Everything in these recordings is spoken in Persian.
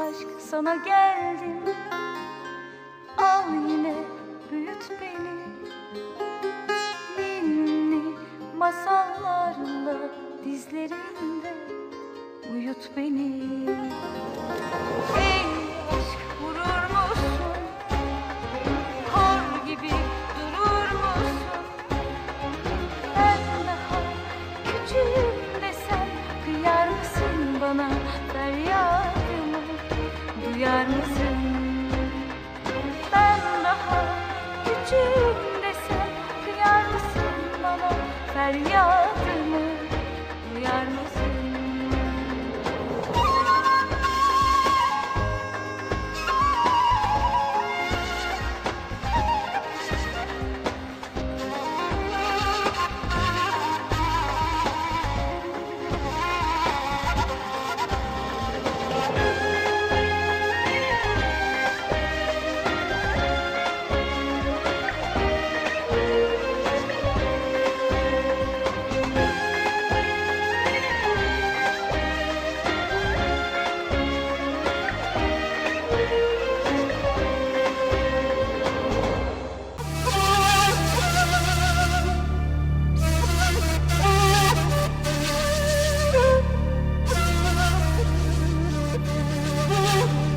Aşk sana geldim, al yine büyüt beni. Ninni masallarla dizlerinde uyut beni. Ey aşk vurur musun? Kor gibi durur musun? Ben daha küçüğüm desem kıyar mısın bana feryadımı? Duyar mısın? Ben daha küçüğüm desem kıyar mısın bana feryadımı? Duyar mısın?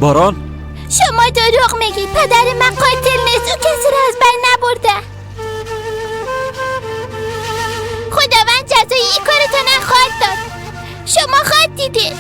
باران، شما دروغ میگی. پدر من قاتل نیست، او کسی را از بین نبرده. خداوند جزای این کارتان خواهد داد. شما خواهد دیدید.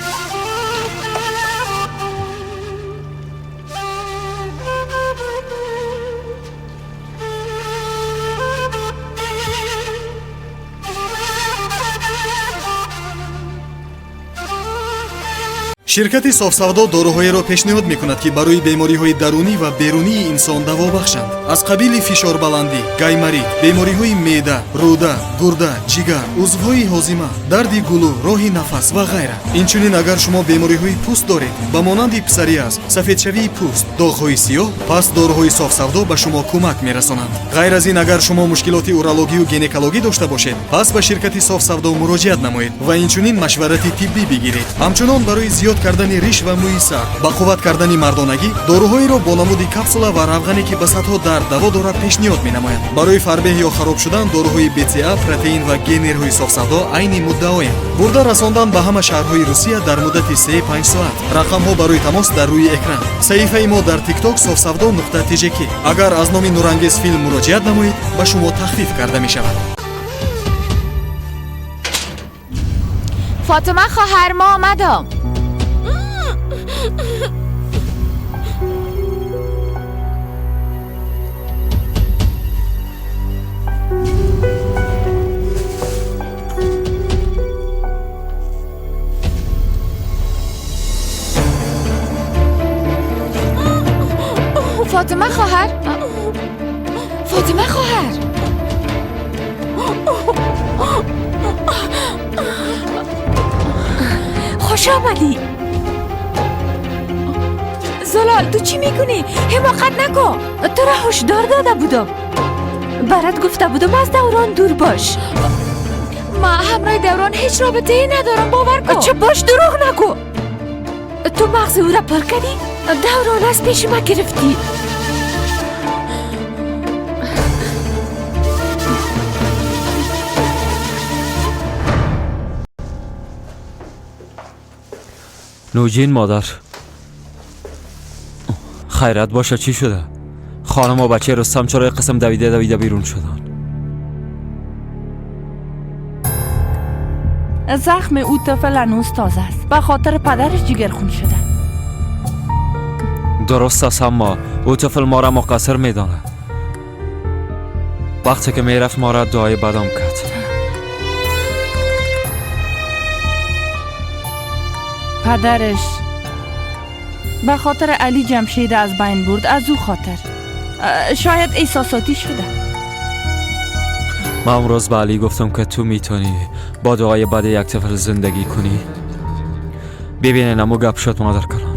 شرکت صاف‌سودا داروهایی را پیشنهاد می‌کند که برای بیماری‌های درونی و بیرونی انسان دوا بخشند، از قبیل فشار بلندی، گایماریت، بیماری‌های معده، روده، گرده، جگر، عضوهای هاضمه، درد گلو، راه نفس و غیره. اینچنین اگر شما بیماری‌های پوست دارید، به مانند پسوریاز، سفیدشوی پوست، داغ‌های سیاه، پس داروهای صاف‌سودا به شما کمک می‌رسانند. غیر از این اگر شما مشکلات اورولوژی و گینکولوژی داشته باشید، پس به شرکت صاف‌سودا مراجعت نمایید و اینچنین مشورت طبی بگیرید. همچنان برای زیاد کردن ریش و موی سر، با قوت کردن مردانگی، داروهایی را با نمود کپسولا و روغنی که به صدها درد دوا دارد پیشنهاد می‌نمایند. برای فربه یا خراب شدن داروهای BCA، پروتئین و گنرهای صاف‌سودا عین مدعایند. برده رساندن به همه شهرهای روسیه در مدت 3-5 ساعت. رقم ها برای تماس در روی اکران. صحیفه ما در تیک تاک صاف‌سودا.tjk. اگر از نام نورانگیز فیلم مراجعت نمایید به شما تخفیف کرده می شود. فاطمه خواهر ما آمدم. فاطمه خواهر، فاطمه خواهر، خوش آمدی. زلال تو چی میکنی؟ حماقت نکن. تو را هشدار داده بودم، برات گفته بودم از دوران دور باش. ما همراه دوران هیچ رابطه ای ندارم، باور کن. چه باش، دروغ نگو. تو مغز او را پر کردی، دوران از پیش ما گرفتی. نوجین مادر، خیرت باشه، چی شده؟ خانم و بچه رستم چرا قسم دویده دویده بیرون شدن؟ زخم او طفل هنوز تازه است، به خاطر پدرش جگرخون شده. درست است، اما او طفل ما را مقصر میدانه. وقتی که میرفت ما را دعای بدم کرد. پدرش به خاطر علی جمشید از بین برد، از او خاطر شاید احساساتی شده. من امروز به علی گفتم که تو میتونی با دعای بد یک طفل زندگی کنی. ببینه نمو گپ شد مادر کلان.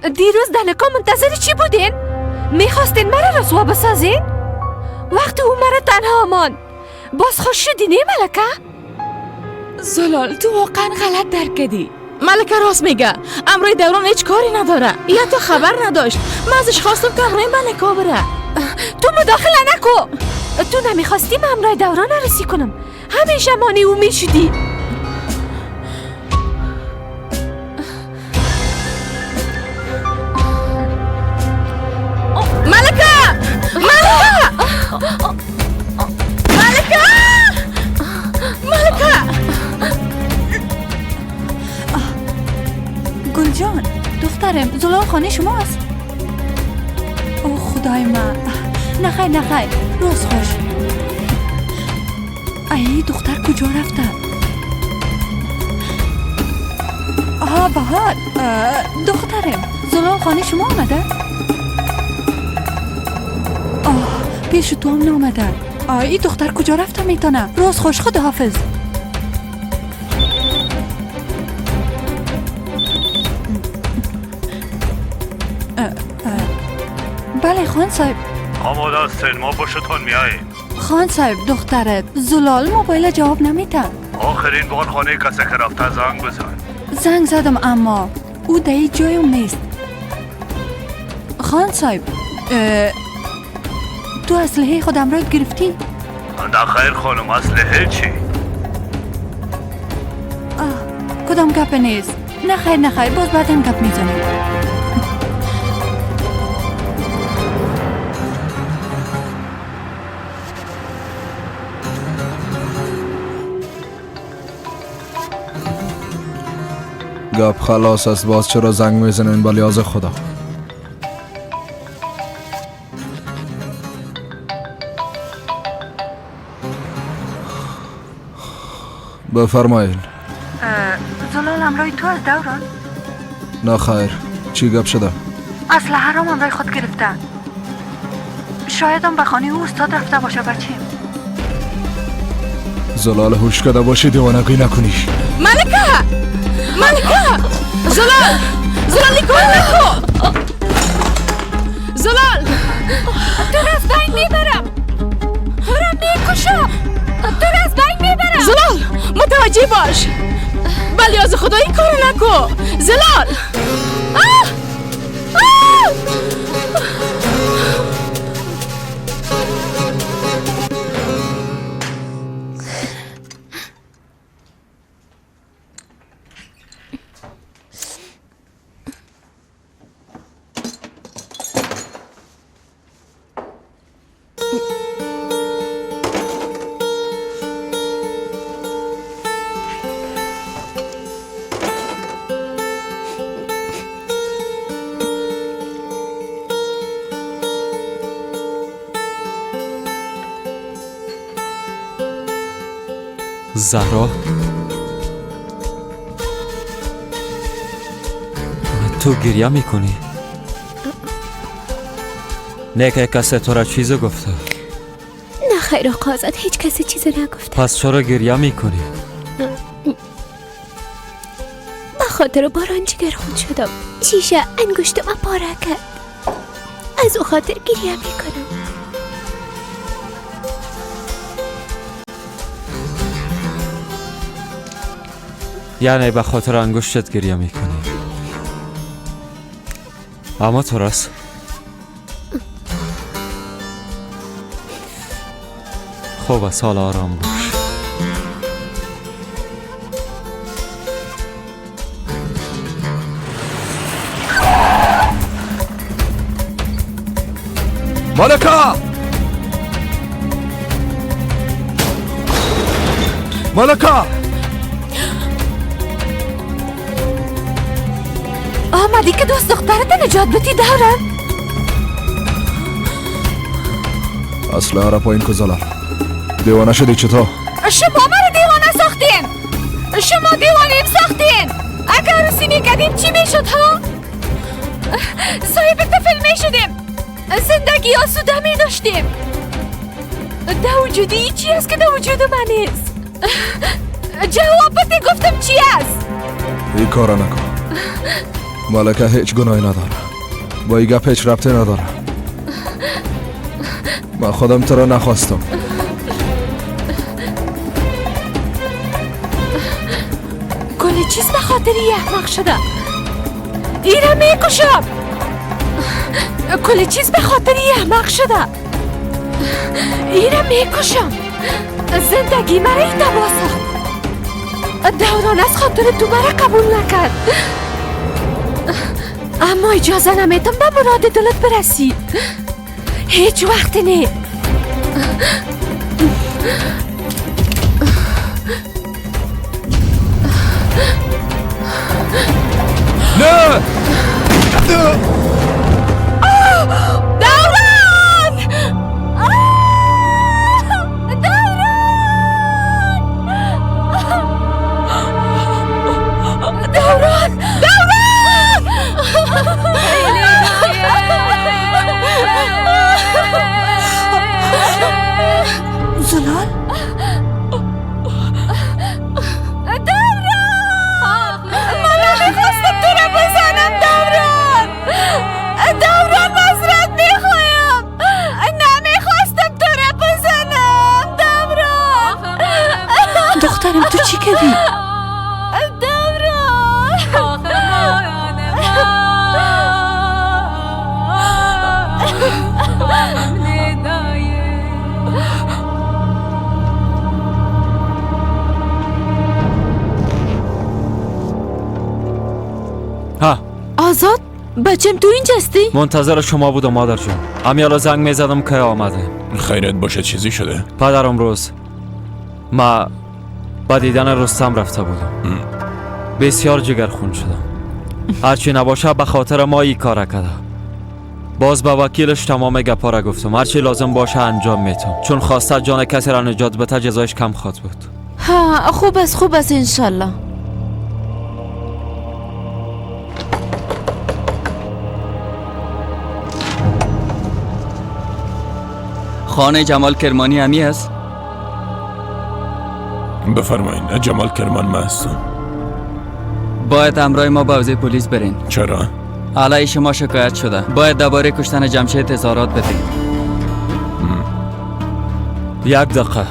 دیروز دلکا منتظر چی بودین؟ میخواستین مرا رسوا بسازین؟ وقتی او مرا تنها ماند باز خوش شدی نه ملکه؟ زلال تو واقعا غلط درک کردی. ملکه راست میگه، امروی دوران هیچ کاری نداره، یا تو خبر نداشت. من ازش خواستم که امروی من نکا بره. تو مداخله نکو. تو نمیخواستی من امروی دوران عروسی کنم، همیشه مانع او میشدی. ملکه! ملکه! ملکه! ملکه! گل جان دخترم، زلال خانه شماست؟ او خدای من، نخیر نخیر، روز خوش. ای دختر کجا رفته؟ آها بهار، دخترم زلال خانه شما آمده؟ آه پیش تو هم نامده. ای دختر کجا رفته میتونه؟ روز خوش، خداحافظ. بله خان صاحب. آماده هستین، ما پشتتان میاییم. خان صاحب دخترت زلال موبایل جواب نمیده. آخرین بار خانه کسی که رفته زنگ بزن. زنگ زدم اما او در هیچ جایم نیست. خان صاحب تو اسلحه خودم را گرفتی؟ نه خیر خانم، اسلحه چی؟ کدام گپ نیست. نه خیر نه خیر، باز بعدم گپ میزنیم. گپ خلاص است، باز چرا زنگ میزنین؟ بلیاز خدا. بفرمایید. زلال امرای تو از دوران؟ نه خیر، چی گپ شده؟ اسلحه را امرای خود گرفته. شاید هم به خانه او استاد رفته باشه. بچیم زلال هوش کده باشی، دیوانگی نکنی. ملکه! ملکه! زلال! زلال این کار نکن! زلال! تو را از بین میبرم، تو را میکشم، تو را از بین میبرم. زلال متوجه باش، بلی از خدا این کارو نکن. زلال! آه! آه! زهرا تو گریه میکنی؟ نه که کسی تو را چیزی گفته؟ نه خیر آقا آزاد، هیچ کسی چیزی نگفته. پس چرا گریه میکنی؟ به خاطر باران جگر خون شدم، شیشه انگشت من پاره کرد، از او خاطر گریه میکنم. یعنی به خاطر انگشتت گریه میکنی؟ اما تو راست. خوب است، حالا آرام باش. ملکه! ملکه! آمدی که دوست دخترت نجات بدی دوران؟ اسلحه را پایین کو زلال. دیوانه شدی چطور؟ شما مرا دیوانه ساختین، شما دیوانیم ساختین. اگر عروسی میکردیم چی میشد ها؟ صاحب طفل میشدیم، زندگی آسوده میداشتیم. در وجودی چی است که در وجود من نیست؟ جواب بده، گفتم چی است؟ این کارا نکن. ملکه هیچ گناهی نداره، با این گپ هیچ ربطی نداره. من خودم تو را نخواستم. کل چیز به خاطر یه احمق شده. ایره میکشم. کل چیز به خاطر یه احمق شده. ایره میکشم. زندگی مرا ای تباه ساخت. دوران از خاطر تو مرا قبول نکرد. اما اجازه نمیدم به مراد دلت برسی. هیچ وقت نه. نه. دوران! دوران! دوران! دوران! زلال؟ دوران! من نمیخواستم تو را بزنم دوران! دوران معذرت میخوایم. نمیخواستم تو را بزنم دوران. دخترم تو چی کردی؟ دوران. ها آزاد بچم تو اینجا هستی؟ منتظر شما بودم مادر جان. امیالا زنگ میزدم که آمده. خیرت باشه، چیزی شده؟ پدرم روز ما با دیدن رستم رفته بودم. بسیار جگرخون شدم. هرچی نباشه به خاطر ما این کار کرده. باز به وکیلش تمام گپا را گفتم. هرچی لازم باشه انجام میتم، چون خواسته جان کسی را نجات بده جزایش کم خواد بود. ها خوب است، خوب است انشالله. خانه جمال کرمانی همی است؟ بفرمایید. جمال کرمان ما هستم. باید همراه ما به حوزه پلیس برین. چرا؟ علیه شما شکایت شده. باید درباره کشتن جمشید اظهارات بدین. یک دقیقه،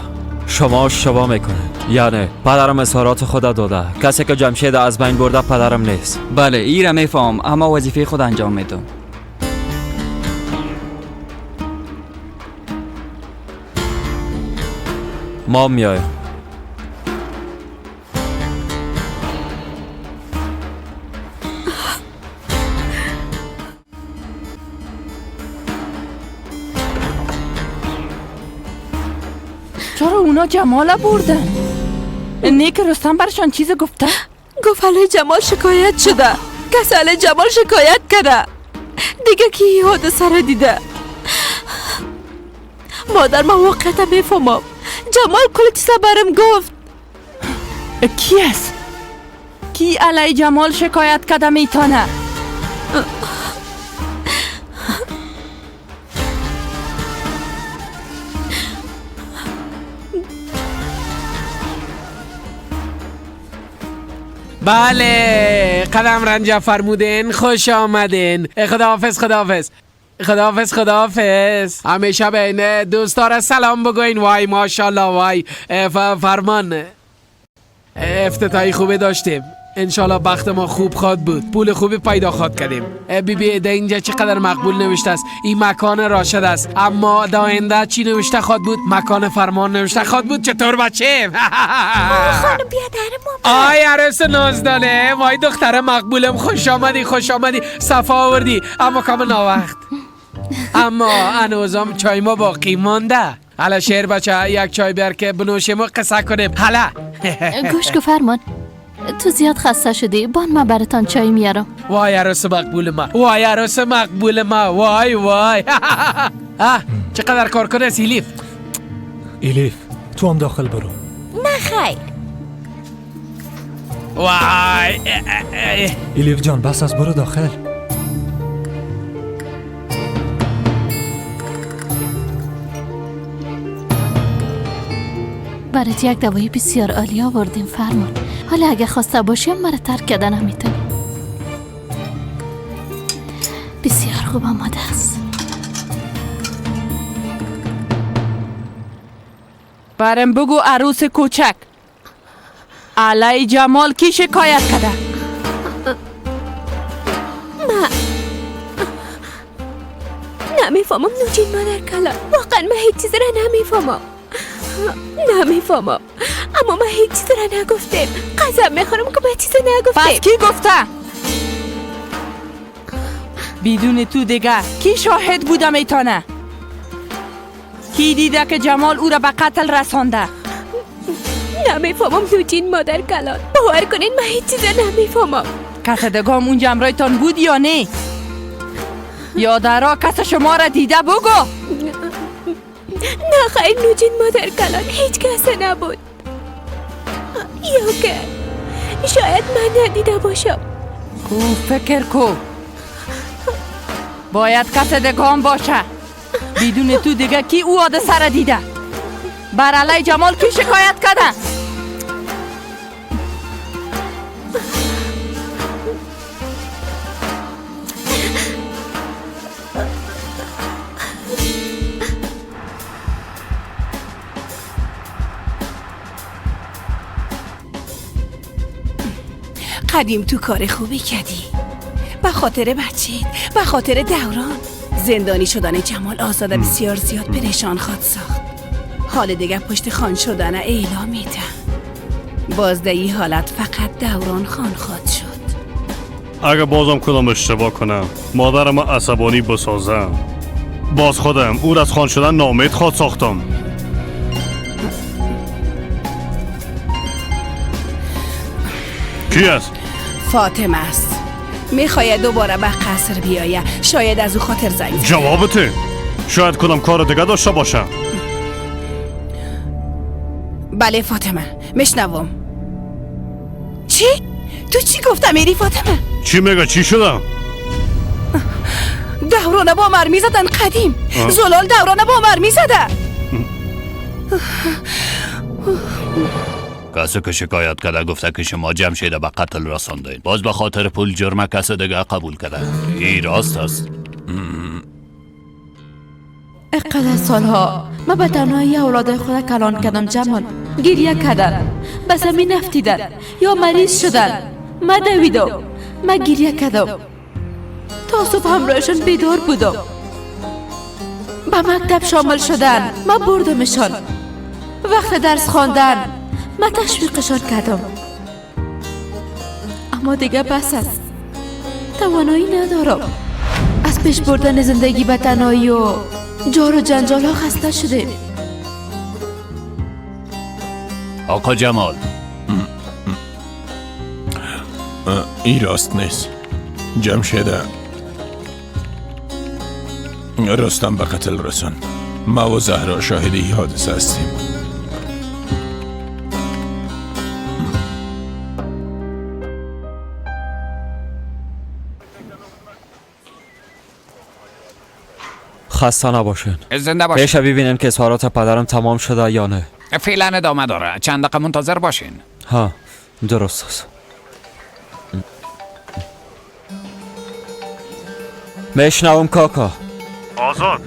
شما اشتباه میکنید. یعنی پدرم اظهارات خود داده. کسی که جمشید از بین برده پدرم نیست. بله این را میفهم، اما وظیفه خود انجام میدم. ما میایم. چرا اونا جمال بردن؟ نیک رستم برشان چیز گفته؟ گفت علی جمال شکایت شده. کس علی جمال شکایت کرده. دیگه کی حادثه را دیده؟ مادر من واقعیت میفهمم. جمال کل چیز برم گفت. کی است؟ کی علی جمال شکایت کرده میتونه؟ بله قدم رنجه فرمودین، خوش آمدین. خداحافظ خداحافظ خداحافظ خداحافظ. همیشه به این دوستان سلام بگوین. وای ماشاءالله، وای فرمان افتتاحی خوبه داشتیم. انشالله بخت ما خوب خواد بود، پول خوبی پیدا خواد کردیم. بی بی در اینجا چقدر مقبول نوشته است. این مکان راشد است، اما در آینده چی نوشته خواد بود؟ مکان فرمان نوشته خواد بود. چطور بچه؟ خانم بیادر ما. آی عروس نازدانه، وای دختر مقبولم، خوش آمدی خوش آمدی، صفا آوردی. اما کام ناوقت، اما هنوزم چای ما باقی مانده. حالا شیر بچه یک چای بیار که بنوشیم و قصه کنیم. حالا گوش کو فرمان، تو زیاد خسته شدی، بان من براتان چای میارم. وای عروس مقبول ما، وای عروس مقبول ما، وای وای. چقدر کار کنه ایلیف. ایلیف تو هم داخل برو. نه خیر. وای ایلیف جان بس از برو داخل. برات یک دوای بسیار عالی آوردیم فرمان. حالا اگه خواسته باشیم مرا ترک کردن نمیتونی. خوب آماده است. برم بگو عروس کوچک علی جمال کی شکایت کرده؟ ما نمیفهمم نوجین مادر کلان، واقعا من هیچ چیز را نمیفهمم. اما من هیچ چیز را نگفتم. قسم میخورم که من چیز نگفتم. پس کی گفته؟ بدون تو دیگه کی شاهد بوده میتانه؟ کی دیده که جمال او را به قتل رسانده؟ نمیفهمم نوجین مادر کلان، باور کنین من هیچ چیز نمیفهمم. کس دیگه هم اونجا همراهتان بود یا نه؟ یا درا کس شما را دیده بگو. نه خیر نوجین مادر کلان، هیچ کس نبود. یا که شاید من ندیده باشم. کو فکر کو، باید کس دیگه هم باشه. بدون تو دیگه کی او حادثه را دیده؟ بر علی جمال کی شکایت کرده؟ قدیم تو کار خوبی کردی، به خاطر بچه‌ت، به خاطر دوران. زندانی شدن جمال آزاده بسیار زیاد پریشان خواد ساخت. حال دیگه پشت خان شدن اعلام میده. بازدهی حالت فقط دوران خان خواد شد. اگه بازم کدام اشتباه کنم، مادرم عصبانی بسازم، باز خودم او از خان شدن نامید خواد ساختم. کی است؟ فاطمه است. میخواید دوباره به قصر بیایه. شاید از او خاطر زنگ. جوابته. شاید کدام کار دیگه داشته باشم. بله فاطمه، میشنوم. چی؟ تو چی گفتم میری فاطمه؟ چی میگه؟ چی شدم؟ دورانه با مرمی زدن قدیم. زلال دورانه با مرمی زده. کسی که شکایت کرده گفته که شما جمشید به قتل رساندین، باز به خاطر پول جرم کس دیگه قبول کرده. این راست است. اقدر سالها من به تنهایی اولادای خود کلان کردم جمال. گریه کردن، به زمین افتیدن یا مریض شدن. من دویدم، من گریه کردم، تا صبح همراهشان بیدار بودم. به مکتب شامل شدن، من بردمشان. وقت درس خواندن من تشویقشان کردم. اما دیگه بس است، توانایی ندارم. از پیش بردن زندگی به تنهایی و جار و جنجال ها خسته شده. آقا جمال، این راست نیست. جمشید رستم به قتل رساند. ما و زهرا شاهد این حادثه هستیم. خسته نباشین. زنده باشین. پیش ببینین که اظهارات پدرم تمام شده یا نه. فعلا ادامه داره. چند دقیقه منتظر باشین. ها درست است. میشنوم کاکا. آزاد،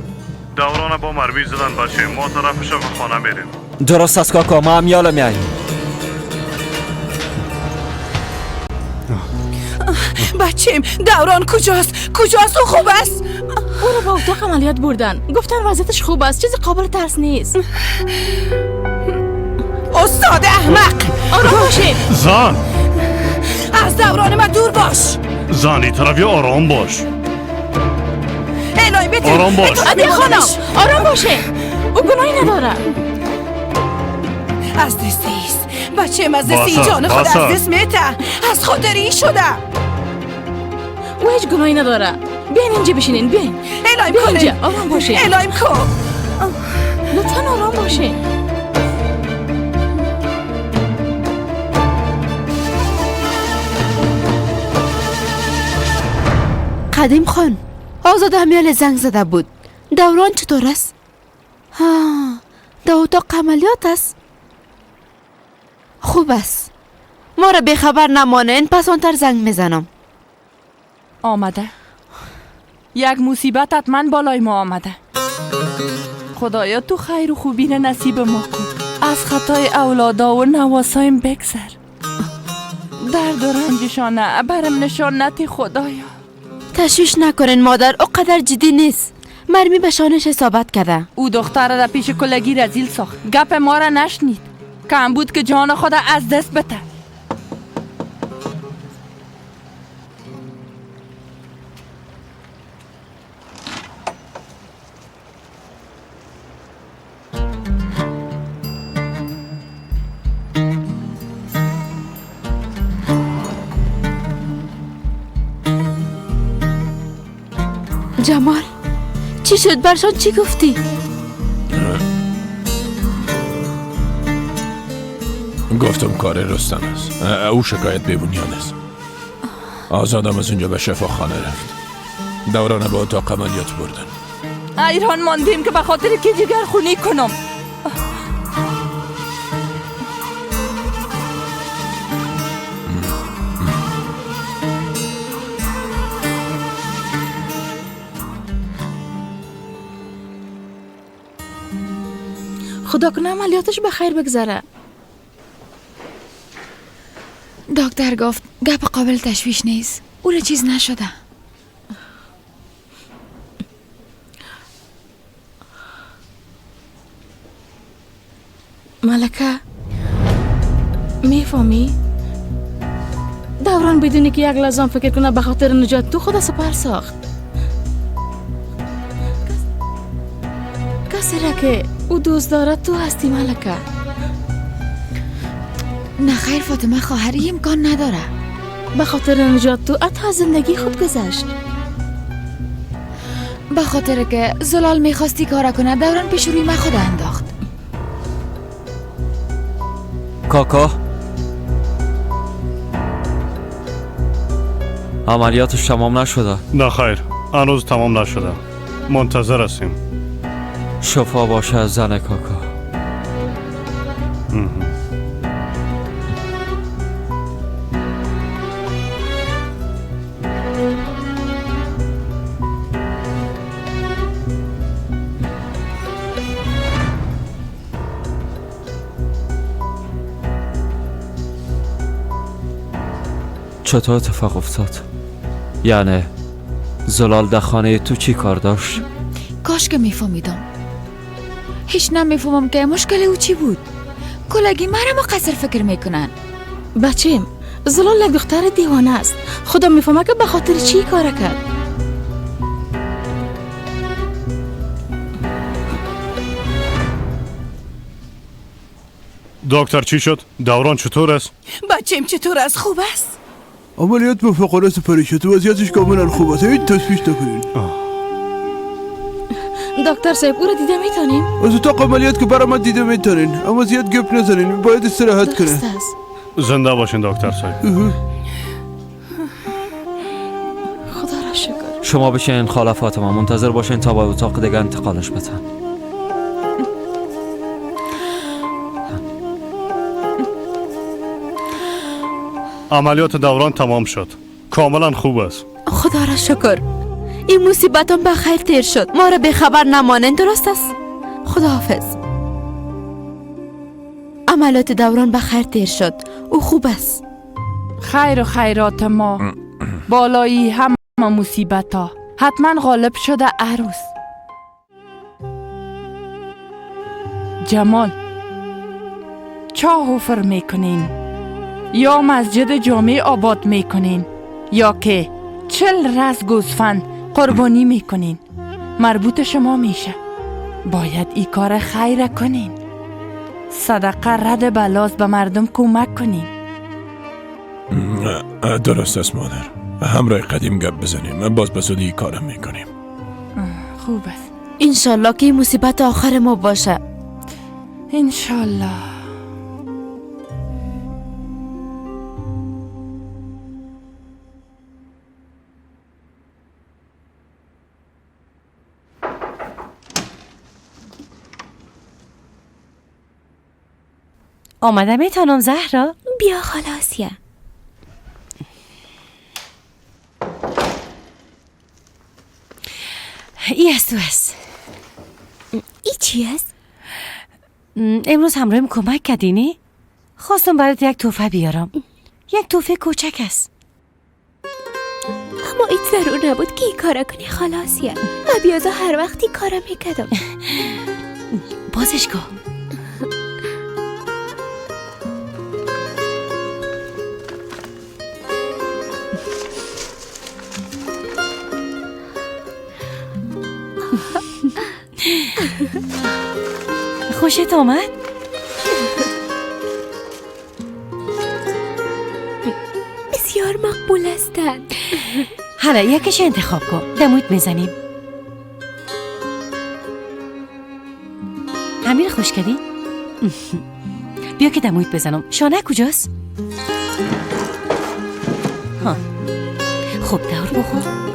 دوران با مرمی زدن بچه ما طرفش به خانه میریم. درست است کاکا، ما هم یالا میاییم. بچیم دوران کجاست؟ کجاست؟ او خوب است؟ او رو با اتاق عملیات بردن. گفتن وضعیتش خوب است، چیزی قابل ترس نیست. استاد احمق، آرام باشین. زن، از دوران من دور باش. زن این طرفی آرام باش. الهی بده. آرام باش. عدی خانم آرام باشه، او گناهی نداره. از دست ایست بچه از دست این جان خود از دست میته. از خاطر این شده. او هیچ گناهی نداره. بیاین اینجا بشینین. بیاین الهی اینجا آرام باشین. الهی کو لطفا آرام باشین. قدیم خان، آزاد همیال زنگ زده بود. دوران چطور است؟ ها، در اتاق عملیات است. خوب است. ما را بیخبر نمانین، پس آنتر زنگ میزنم. آمده. یک مصیبت حتما بالای ما آمده. خدایا تو خیر و خوبی نصیب ما کن. از خطای اولادا و نواسایم بگذر. درد و رنجشانه برم نشان نتی خدایا. تشویش نکنین مادر، او قدر جدی نیست. مرمی به شانش اصابت کرده. او دختر را پیش کلگی رزیل ساخت. گپ ما را نشنید. کم بود که جان خدا از دست بده. جمال چی شد؟ برشان چی گفتی؟ گفتم کار رستم است. او شکایت بی بنیاد است. آزادم از اونجا به شفاخانه رفت. دوران به اتاق عملیات بردن. ایران ماندیم که به خاطر که جگر خونی کنم. خدا کنه عملیاتش به خیر بگذره. دکتر گفت گپ قابل تشویش نیست. او را چیز نشده. ملکه میفهمی؟ دوران بدونی که یک لحظه فکر کنه به خاطر نجات تو خدا سپر ساخت. کسی را که او دوست دارد تو هستی ملکه. نه خیر فاطمه خواهری، امکان نداره. به خاطر نجات تو حتی از زندگی خود گذشت. به خاطر که زلال میخواستی کار کنه دوران پیش روی من خود انداخت. کاکا عملیاتش تمام نشده؟ نه خیر هنوز تمام نشده، منتظر هستیم. شفا باشه از زن کاکا. چطور اتفاق افتاد؟ یعنی زلال در خانه تو چی کار داشت؟ کاش که میفهمیدم. هیچ نمیفهمم که مشکل او چی بود. کلگی مرا مقصر فکر میکنن. بچیم زلال یک دختر دیوانه است. خدا میفهمه که به خاطر چی کار کرد. دکتر چی شد؟ دوران چطور است؟ بچیم چطور است؟ خوب است؟ عملیات موفقانه سپری شد، وضعیتش کاملا خوب است، هیچ تشویش نکنین. دکتر صاحب او را دیده میتونیم؟ از اتاق عملیات که برآمد دیده میتونین، اما زیاد گپ نزنین، باید استراحت کنه. زنده باشین دکتر صاحب. خدا را شکر. شما بشین خاله فاطمه، منتظر باشین تا به اتاق دیگه انتقالش بدن. عملیات دوران تمام شد، کاملا خوب است. خدا را شکر. این مصیبتم به خیر تیر شد. ما را به خبر نمانند، درست است؟ خداحافظ. عملیات دوران به خیر تیر شد، او خوب است. خیر و خیرات ما بالایی همه مصیبت ها حتما غالب شده عروس. جمال چاه حفر میکنین یا مسجد جامع آباد میکنین یا که 40 رس گوسفند قربانی میکنین، مربوط شما میشه. باید ای کار خیر کنین. صدقه رد بلاز، به مردم کمک کنین. درست است مادر، همراه قدیم گپ بزنیم، باز به زودی کارم میکنیم. خوب است. انشالله که این مصیبت آخر ما باشه. انشالله. آمده میتونم زهرا؟ بیا خاله آسیه. ای از تو است. ای چی است؟ امروز همراهیم کمک کردی نی؟ خواستم برات یک تحفه بیارم. یک تحفه کوچک است. اما این ضرور نبود که این کارا کنی خلاصیه. من بیازا هر وقتی کارا میکردم. بازش کن. خوشت آمد؟ بسیار مقبول هستند. حالا یکیش انتخاب کن، دمویت میزنیم. امیر خوش کردی؟ بیا که دمویت بزنم. شانه کجاست؟ ها. خب دور بخور.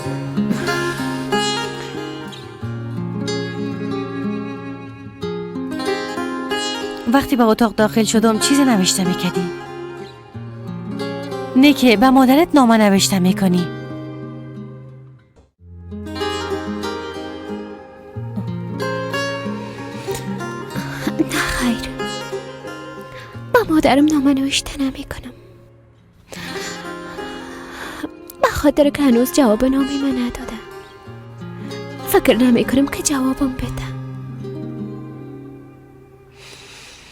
وقتی به اتاق داخل شدم چیزی نوشته میکردی؟ نه که به مادرت نامه نوشته میکنی. نه خیر، با مادرم نامه نوشته نمیکنم، به خاطر که هنوز جواب نامه من نداده. فکر نمیکنم که جوابم بده.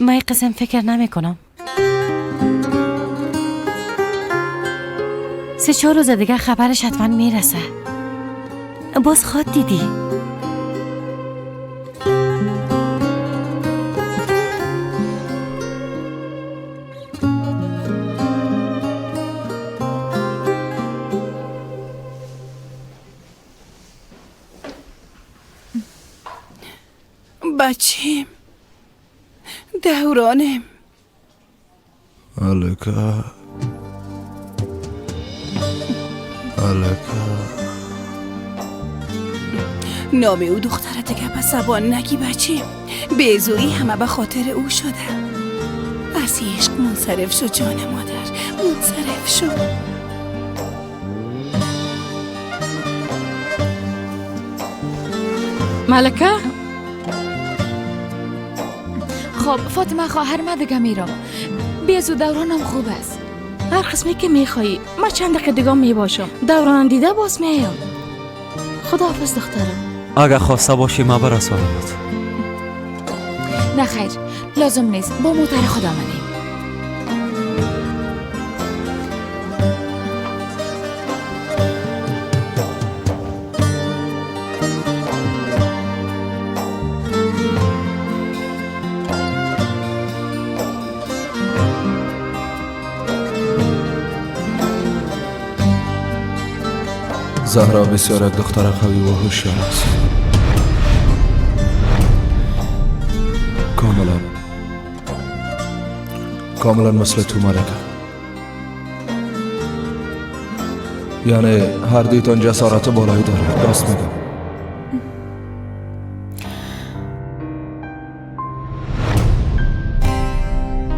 من این قسم فکر نمی کنم. 3-4 روز دیگه خبرش حتما میرسه. باز خواد دیدی. بچیم دورانم. ملکه، ملکه. نام او دختر دیگه به زبان نگی بچیم. بیزویی همه به خاطر او شده. از عشق منصرف شد جان مادر، منصرف شد. ملکه؟ خب فاطمه خواهر من دیگه میرم. بیزو دورانم خوب است. هر قسمی که میخوایی. من چند دقیقه دیگه میباشم. دوران دیده باز میایم. خداحافظ دخترم. اگه خواسته باشی من برسانمت. نه خیر، لازم نیست. با موتر خود آمدیم. زهرا بسیار یک دختر قوی و هوشیار است. کاملا مثل تو ملکه. یعنی هر دویتان جسارت بالایی داره. راست میگم.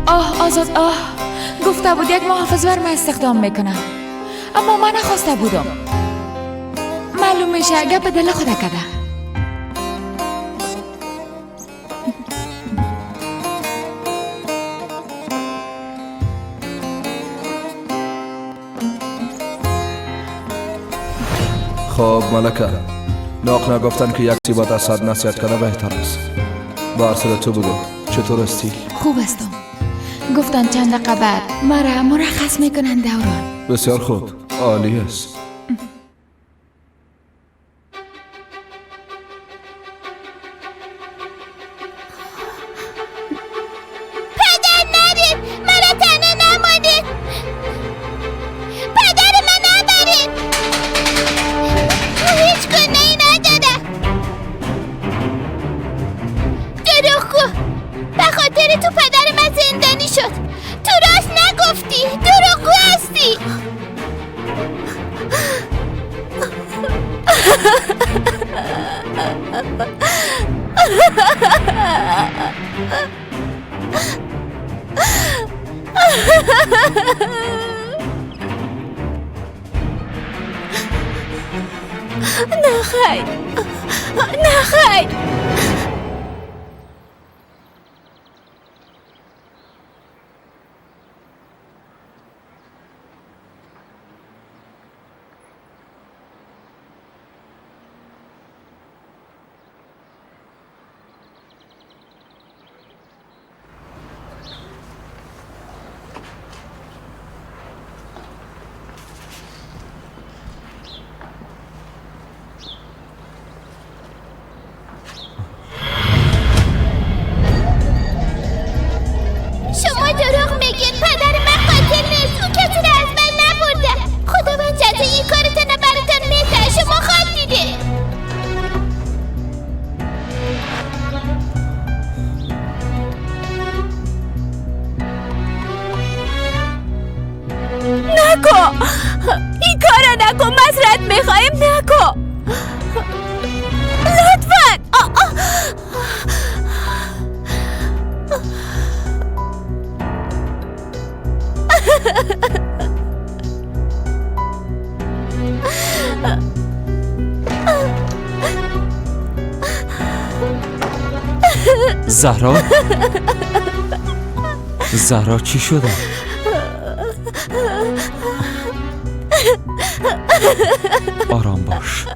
آه آزاد، آه گفته بود یک محافظ بر من استخدام میکنم، اما من نخواسته بودم. معلوم میشه گپ دل خود کده. خب ملکه، ناق نگفتن که یک سیبات از صد نصیحت کنه بهتر است. با تو بگو چطور هستی؟ خوب هستم. گفتن چند دقیقه بعد مرا مرخص میکنن دوران. بسیار خوب، عالی است. پدر نرید، مرا تنها نمانید. پدر من نبرید، او هیچ گناهی نداره. دروغگو، به خاطر تو پدر من زندانی شد. تو راست نگفتی، دروغگو هستی. نه خیر، نه خیر. این کارا نکن، معذرت میخوایم، نکن لطفا. زهرا، زهرا چی شده؟ آرام باش.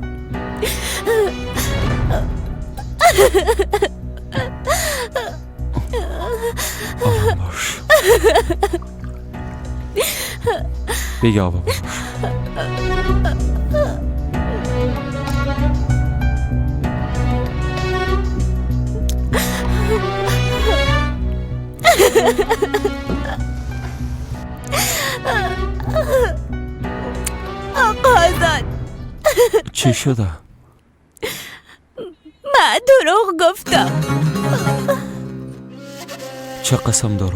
آرام باش. بیا بابا. آقا چی شده؟ من دروغ گفتم. چه قسم دروغ؟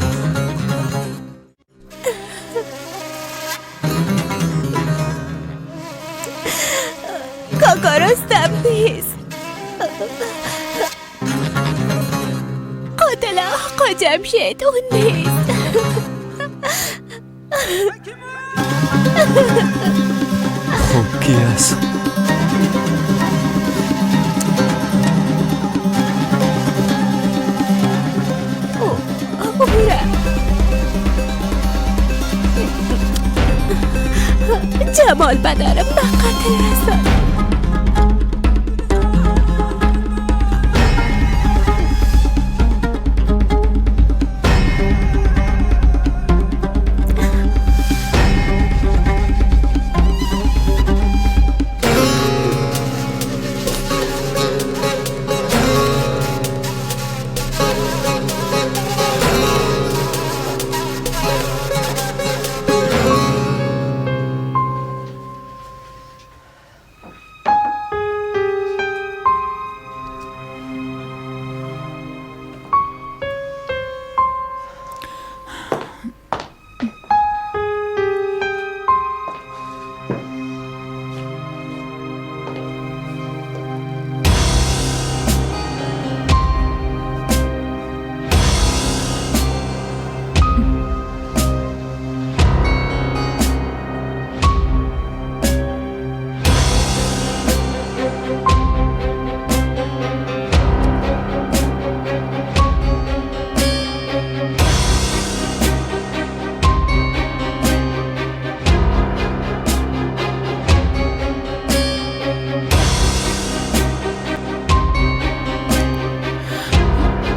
کاکا رستم نیست. قاتل آقا جمشید اون نیست. خب کی است؟ جمال پدرم به قتل رساند.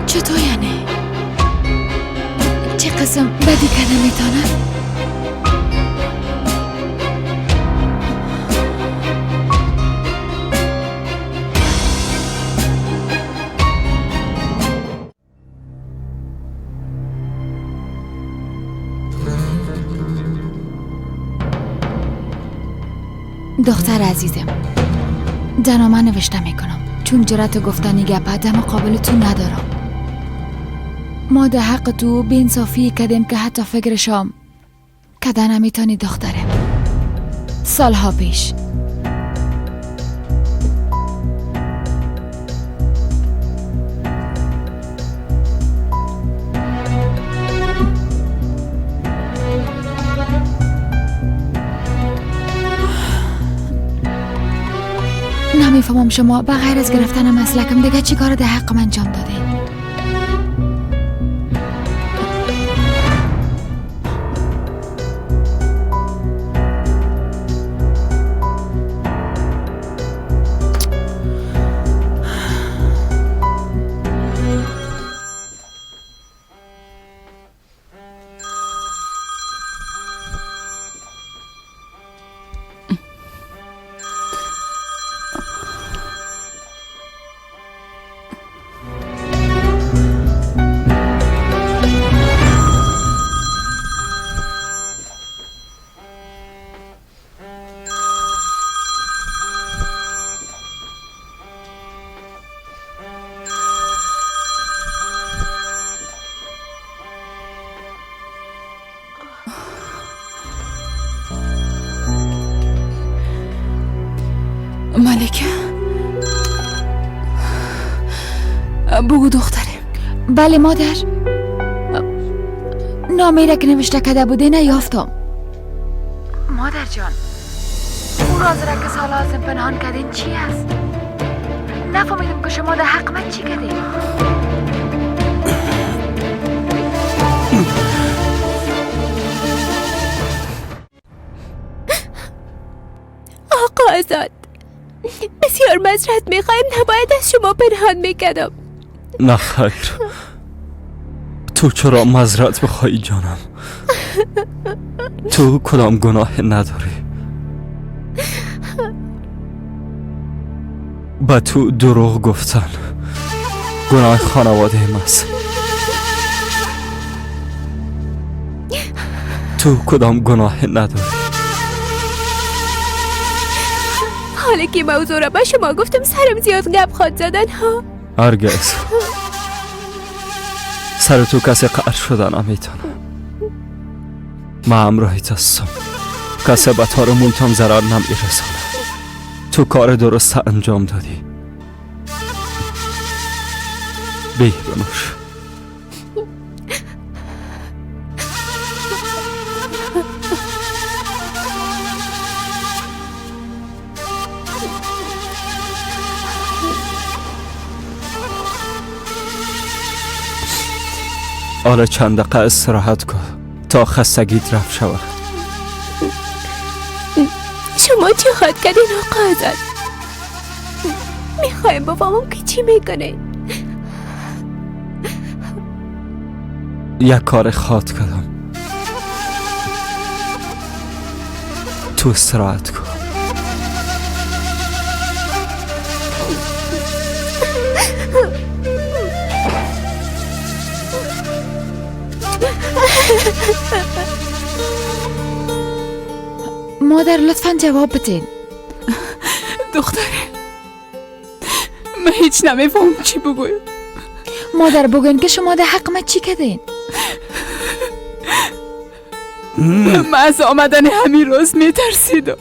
چطور یعنی؟ چه قسم بدی که نمیتونم؟ دختر عزیزم، در نامه نوشته میکنم چون جرأت گفتن گپ در مقابل تو ندارم. ما در حق تو بی انصافی کردیم که حتی فکرشام کده نمیتونی دخترم. سالها پیش نمیفهمم شما به غیر از گرفتن مسلکم دیگه چی کار در حقم انجام دادین. ملکه بگو دخترم. بله مادر، نامه را که نوشته کرده بوده نیافتم. مادر جان، او راز را که سال لازم پنهان کردین چی است؟ نفهمیدم که شما در حق من چی کردین. آقا آزاد، بسیار معذرت میخوایم، نباید از شما پنهان میکردم. نه خیر، تو چرا معذرت بخوایی جانم؟ تو کدام گناه نداری. با تو دروغ گفتن گناه خانواده ماست. تو کدام گناه نداری. حالا که موضوع را به شما گفتم سرم زیاد گپ خواد زدن ها. هرگز سر تو کسی قهر شدن نمیتونه. من همراهیت هستم، کسی به تار مویتم ضرر نمیرسانه. تو کار درست انجام دادی. بی بنوش. حالا چند دقیقه استراحت کن تا خستگیت رفت شود. شما چی خواهد کردین آقا آزاد؟ میخوایم بفهمم که چی میکنه. یک کار خواد کردم، تو استراحت کن. مادر لطفا جواب بدین. دختره من هیچ نمیفهم چی بگویم. مادر بگوین که شما در حق من چی کردین؟ من از آمدن همین روز میترسیدم.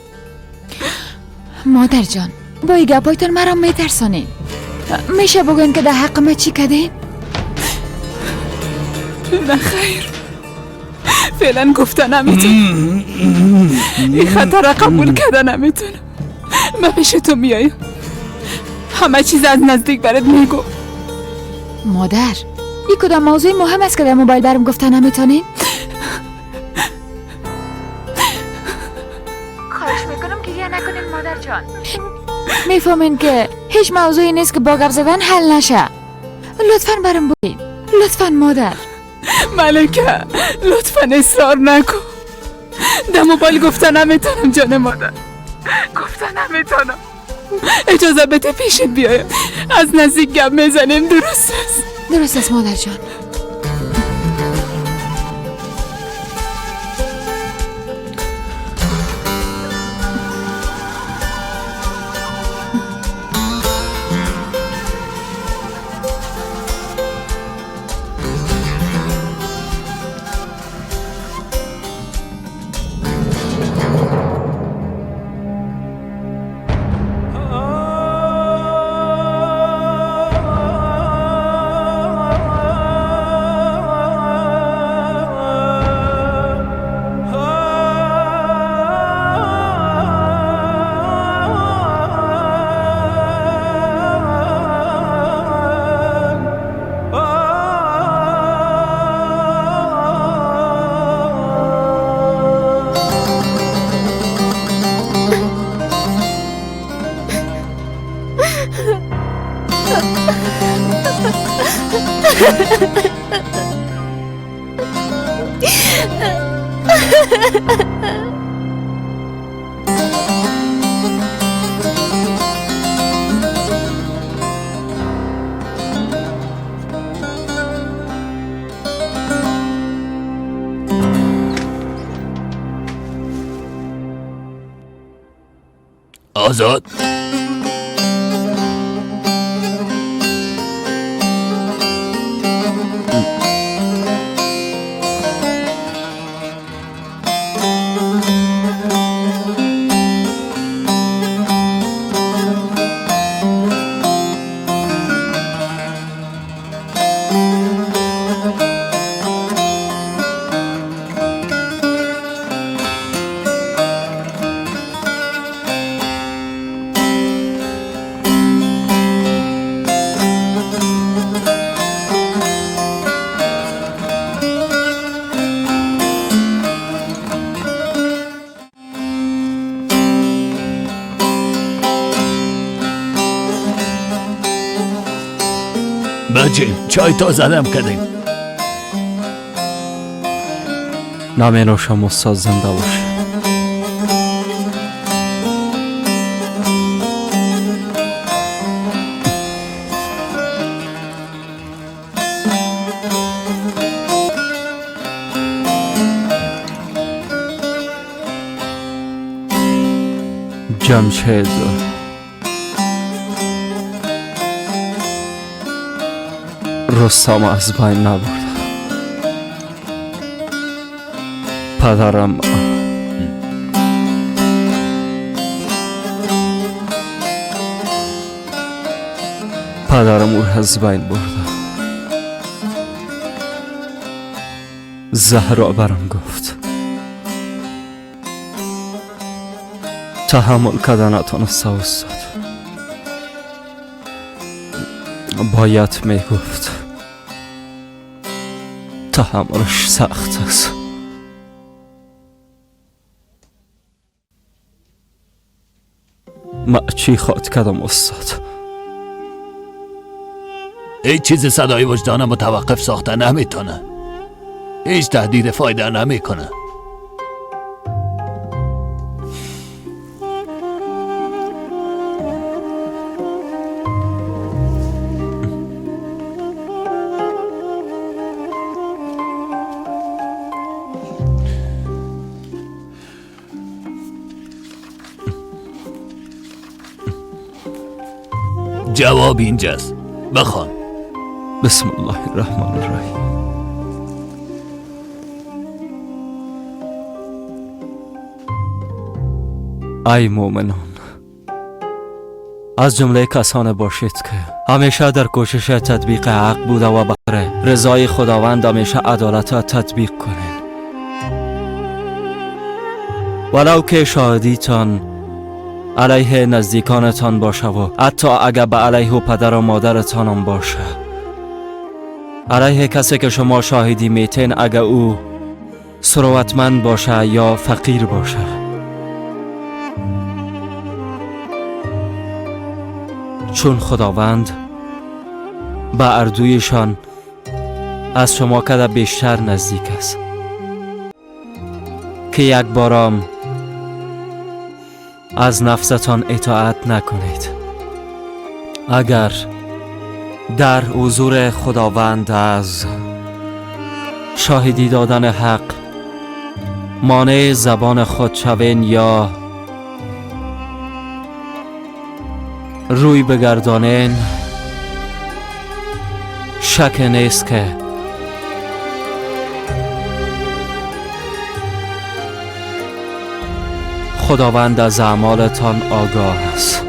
مادر جان با این گپایتون مرا میترسانین. میشه بگوین که در حق من چی کردین؟ نه خیر، فعلا گفته نمیتونم. این خطر را قبول کرده نمیتونم. من پیش تو میایم، همه چیز از نزدیک برات میگم. مادر این کدام موضوع مهم است که در موبایل برم گفته نمیتونین؟ خواهش میکنم گریه نکنین مادر جان. میفهمین که هیچ موضوعی نیست که با گپ زدن حل نشه. لطفا برم بگین، لطفا مادر. ملکه لطفا اصرار نکن. در موبایل گفته نمیتونم جان مادر، گفته نمیتونم. اجازه بده پیشت بیایم، از نزدیک گپ میزنیم. درست است؟ درست است مادر جان. آزاد، بچه چای تازه دم کردیم. نمی نوشم استاد، زنده باشه. جمشید رستم از بین نبرد. پدرم او از بین برد. زهرا برم گفت. تحمل کردن نتونست استاد. باید میگفت. تحملش سخت است. ما چی خواد کردم استاد؟ هیچ چیز صدای وجدان متوقف ساخته نمیتونه. هیچ تهدید فایده نمیکنه. جواب اینجاست، بخوان. بسم الله الرحمن الرحیم. ای مؤمنان، از جمله کسان باشید که همیشه در کوشش تطبیق حق بوده و بر رضای خداوند همیشه عدالت را تطبیق کنید، ولو که شاهدیتان علیه نزدیکانتان باشه و حتی اگر به علیه پدر و مادرتان هم باشه. علیه کسی که شما شاهدی میتین، اگر او ثروتمند باشه یا فقیر باشه. چون خداوند به اردویشان از شما کده بیشتر نزدیک است که یک بارام از نفستان اطاعت نکنید. اگر در حضور خداوند از شاهدی دادن حق مانع زبان خود شوین یا روی بگردانین، شک نیست که خداوند از اعمالتان آگاه است.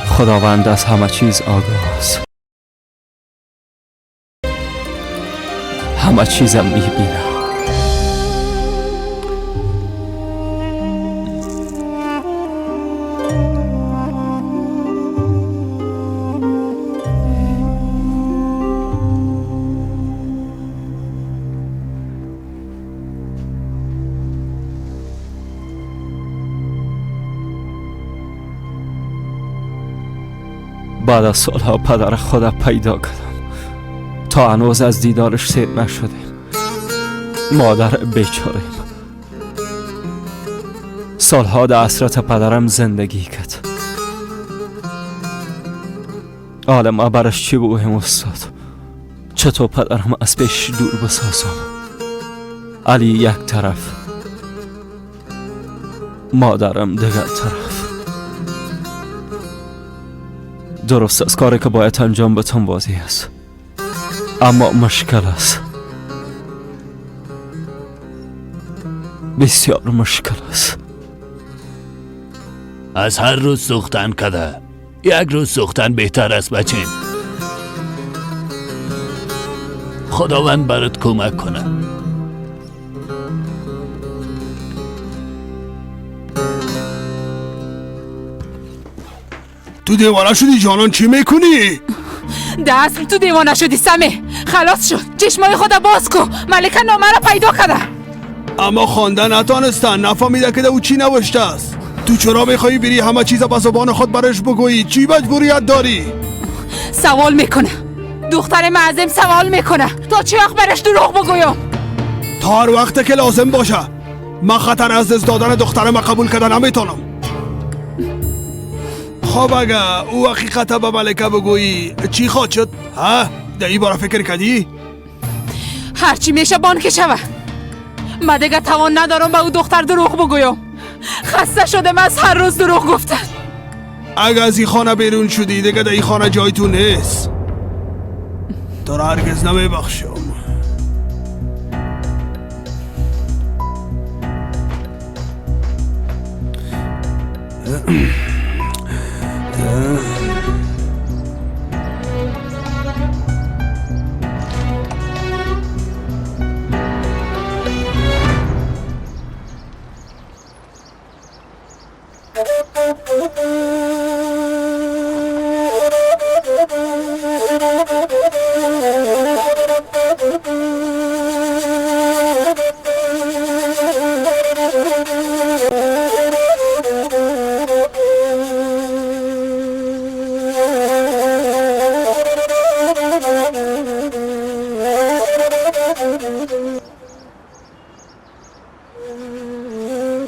خداوند از همه چیز آگاه است. همه چیزم میبینم. بعد از سالها پدر خود پیدا کردم. تا هنوز از دیدارش سیر نشدیم. مادر بیچاریم سالها در حسرت پدرم زندگی کرد. حالا ما برش چی بگویم استاد؟ چطور پدرم از پیش دور بسازم؟ علی یک طرف، مادرم دیگر طرف. درست از کاری که باید انجام بدم واضح است، اما مشکل است، بسیار مشکل است. از هر روز سوختن کده یک روز سوختن بهتر است بچیم. خداوند برات کمک کنه. تو دیوانه شدی جانان، چی میکنی؟ دست تو دیوانه شدی سمه، خلاص شد. چشمای خدا باز کو، ملکه نامه را پیدا کرده. اما خواندن نتانستن، نفهمیده که او چی نوشته است. تو چرا میخوایی بری همه چیز به زبان خود برش بگویی؟ چی مجبوریت داری؟ سوال میکنه دختر معظم، سوال میکنه تا چه وقت برش دروغ بگویم؟ تا هر وقت که لازم باشه. من خطر از دست دادن دخترم قبول کردن نمیتونم. خب اگه او حقیقت به ملکه بگویی چی خواهد شد؟ ها؟ در این باره فکر کردی؟ هرچی میشه بانک شوه. من دیگه توان ندارم به او دختر دروغ بگویم. خسته شدم از هر روز دروغ گفتن. اگه از این خانه بیرون شدی دیگه در این خانه جای تو نیست. تو را هرگز نمیبخشم.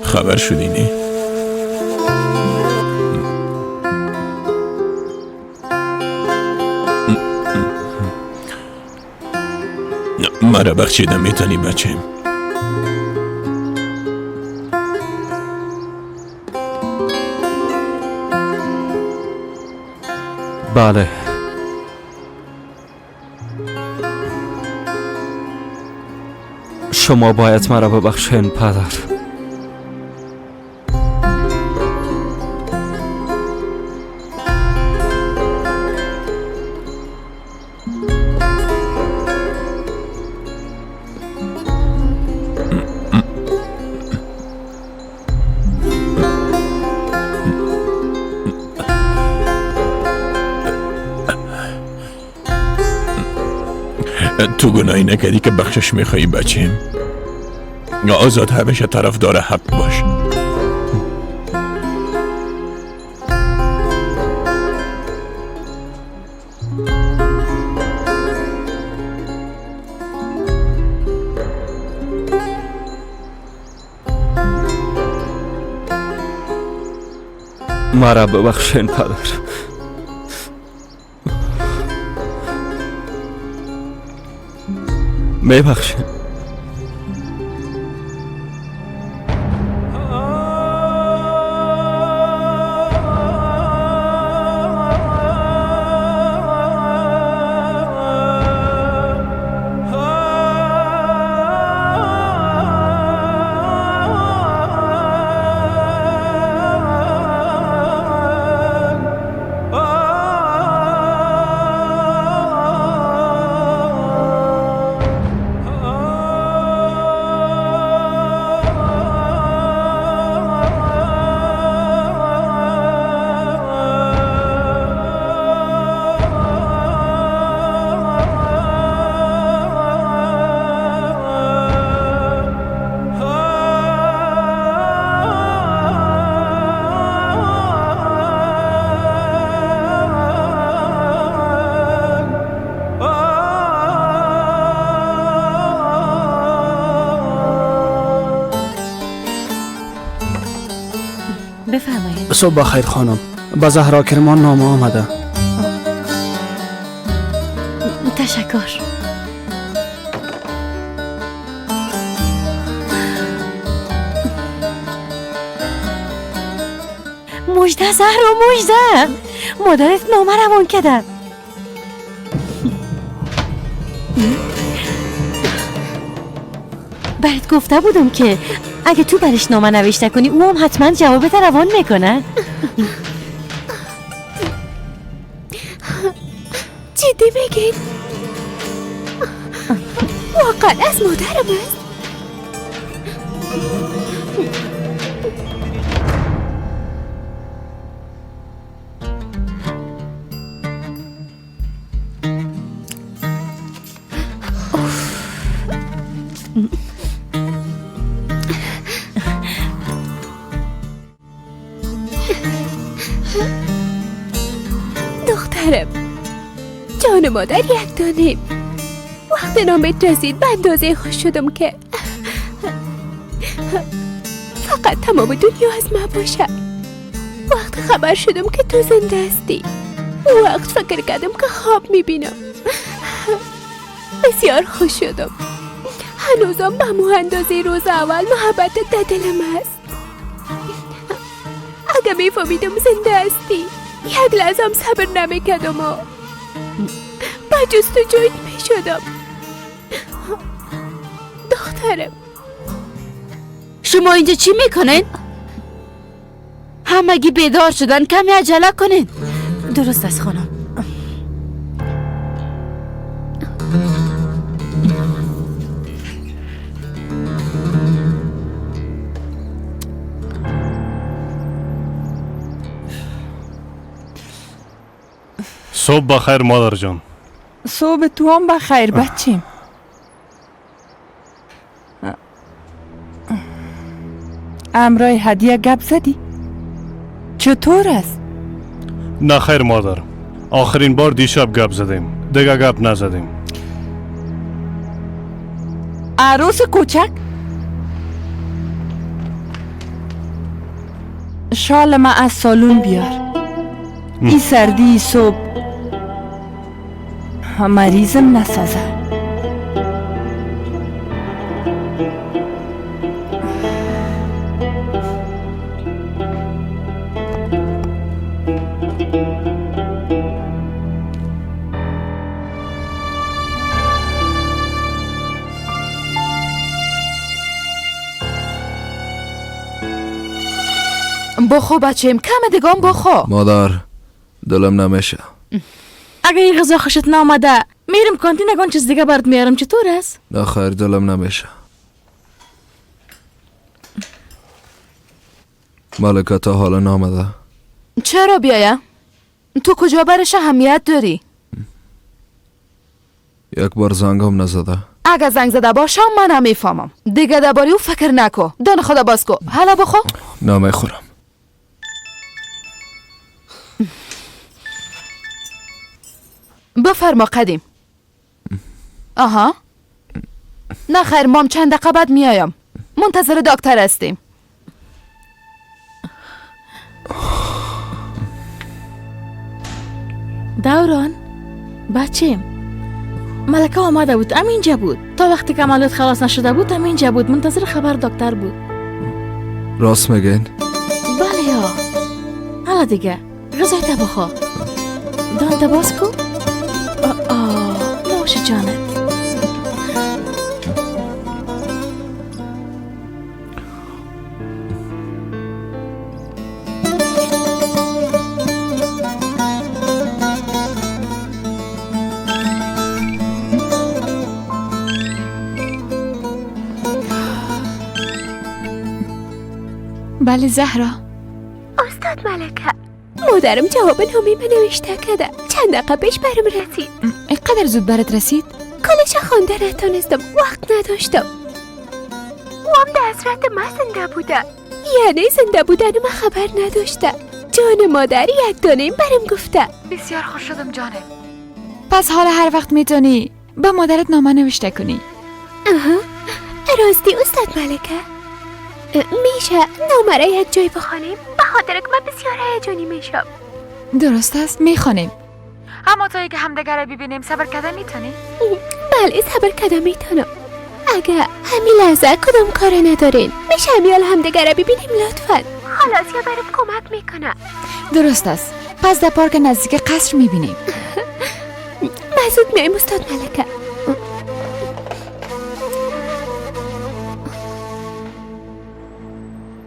خبر شدی نی؟ مرا بخشیده میتونی بچیم؟ بله. شما باید مرا ببخشین پدر. تو گناهی نکردی که بخشش میخوایی بچیم. آزاد همیشه طرفدار حق باش. مرا ببخشین پدر. ببخشین. صبح بخیر خانم، به زهرا کرمان نامه آمده. تشکر. مژده زهرا، مژده، مادرت نامه روان کرده. برات گفته بودم که اگه تو برش نامه نوشته کنی او هم حتما جوابت روان میکنه. جدی میگین؟ واقعا از مادرم است؟ دخترم، جان مادر یک دانه. وقت نامت رسید به اندازه خوش شدم که فقط تمام دنیا از من باشه. وقت خبر شدم که تو زنده هستی، وقت فکر کردم که خواب میبینم. بسیار خوش شدم. هنوزم به مو اندازه روز اول محبت در دلم هست. اگه میفهمیدم زنده هستی یک لحظه هم صبر نمیکردم و با جستجویت میشدم. دخترم، شما اینجا چی میکنین؟ همگی بیدار شدن، کمی عجله کنین. درست است خانم. صبح بخیر مادر جان. صبح تو هم بخیر بچیم. امرای هدیه گپ زدی؟ چطور است؟ نه خیر مادر، آخرین بار دیشب گپ زدیم، دیگه گپ نزدیم. عروس کوچک، شال ما از سالون بیار. این سردی صبح مریضم نسازه. بخو بچه‌م، کم دیگه بخو. مادر دلم نمیشه. اگه این غذا خوشت نامده میرم کانتین اگه چیز دیگه برات میارم. چطور است؟ نه خیر دلم نمیشه. ملکه تا حالا نامده. چرا بیایم؟ تو کجا برش اهمیت داری؟ یک بار زنگ هم نزده. اگه زنگ زده باشم من هم میفهمم. دیگه درباره او فکر نکو. دان خدا باز کو. حالا بخو. نمیخورم. بفرما قدیم. آها. نه خیر مام چند دقیقه بعد میایم. منتظر دکتر هستیم. دوران بچیم، ملکه آمده بود، همینجا بود تا وقتی که عملیات خلاص نشده بود، همینجا بود، منتظر خبر دکتر بود. راست میگین؟ بله یا. حالا دیگه غذای تا بخوا. دان تا باز کو. آه نوش جانت. بله زهرا. استاد ملکه، مادرم جواب نامه من نوشته کرده. چند دقیقه پیش برم رسید. اینقدر زود برات رسید؟ کلش خوانده نتونستم، وقت نداشتم. وام در حسرت من زنده بوده، یعنی زنده بودن من خبر نداشته. جان مادر یک دانه برم گفته. بسیار خوش شدم جانم. پس حالا هر وقت میتونی به مادرت نامه نوشته کنی. آها راستی استاد ملکه، میشه نامه را یک جای بخوانیم؟ به خاطر که من بسیار هیجانی میشم. درست است، میخوانیم. اما تا که همدیگه را ببینیم صبر کرده میتونی؟ بله صبر کرده میتونم. اگه همین لحظه کدام کار ندارین میشه همیال همدیگه را ببینیم لطفا؟ خلاص یا برم کمک میکنه. درست است، پس در پارک نزدیک قصر میبینیم. من زود میایم استاد ملکه.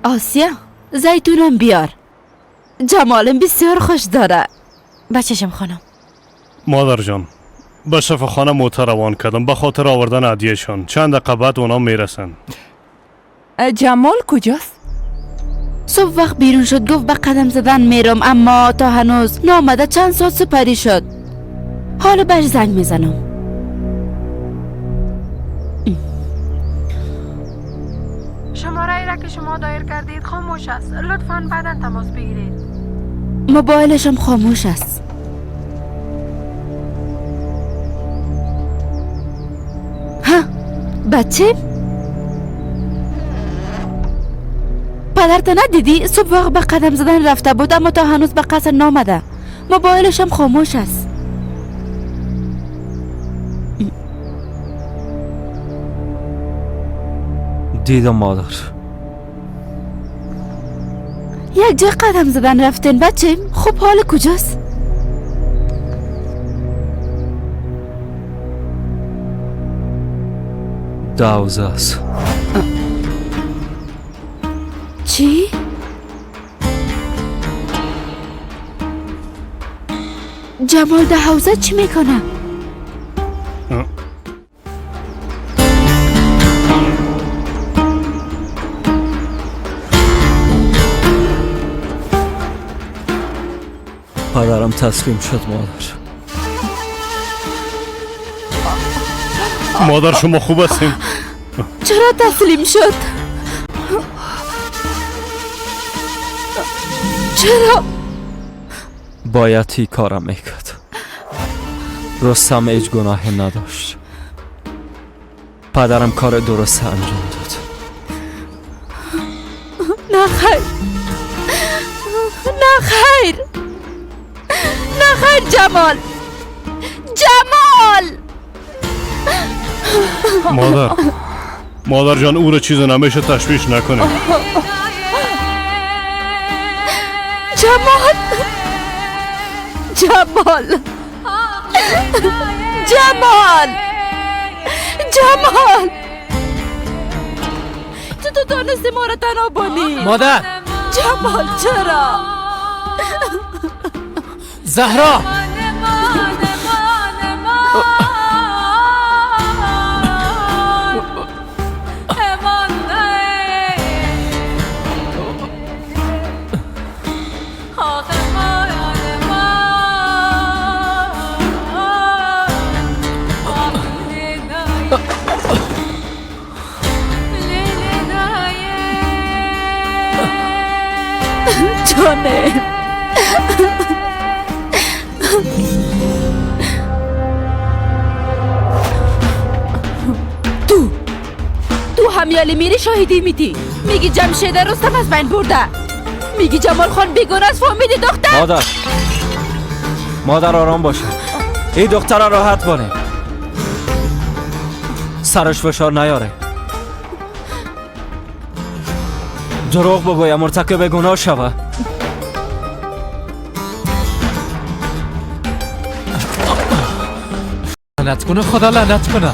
آسیا زیتونم بیار، جمالم بسیار خوش داره. بچشم خانم. مادر جان به شفاخانه موتر روان کردم به خاطر آوردن هدیهشان. چند دقیقه بعد اونا میرسن. جمال کجاست؟ صبح وقت بیرون شد، گفت به قدم زدن میرم، اما تا هنوز نامده. چند ساعت سپری شد. حالا برش زنگ میزنم. شماره را که شما دایر کردید خاموش است، لطفاً بعدا تماس بگیرید. موبایلشم خاموش است. ها بچه، پدرت ندیدی؟ صبح وقت به قدم زدن رفته بود، اما تا هنوز به قصر نامده. موبایلش هم خاموش است. دیدم مادر. یک جای قدم زدن رفتن بچه. خب حال کجاست؟ دوزه است. چی؟ جمال ده حوزه چی میکنه؟ پدرم تسلیم شد مادر. مادر شما خوب هستیم؟ چرا تسلیم شد؟ چرا؟ باید هی کارم میکرد. رستم هیچ گناهی نداشت. پدرم کار درست انجام داد. نه خیر، نه خیر، نه خیر. جمال، جمال. مادر، مادر جان او را چیز نمیشه تشویش نکنه. جمال، جمال، جمال، جمال، تو دانستی ما را تنها بانی. مادر. جمال چرا؟ زهرا. جانه تو همیالی میری شاهدی میدی، میگی جمشید رستم از بین برده، میگی جمال خان بیگناه است. فهمیدی دختر؟ مادر، مادر آرام باشه. این دختر راحت بانه، سرش فشار نیاره. دروغ بگویم مرتکب گناه شوه. لعنت کنه، خدا لعنت کنه.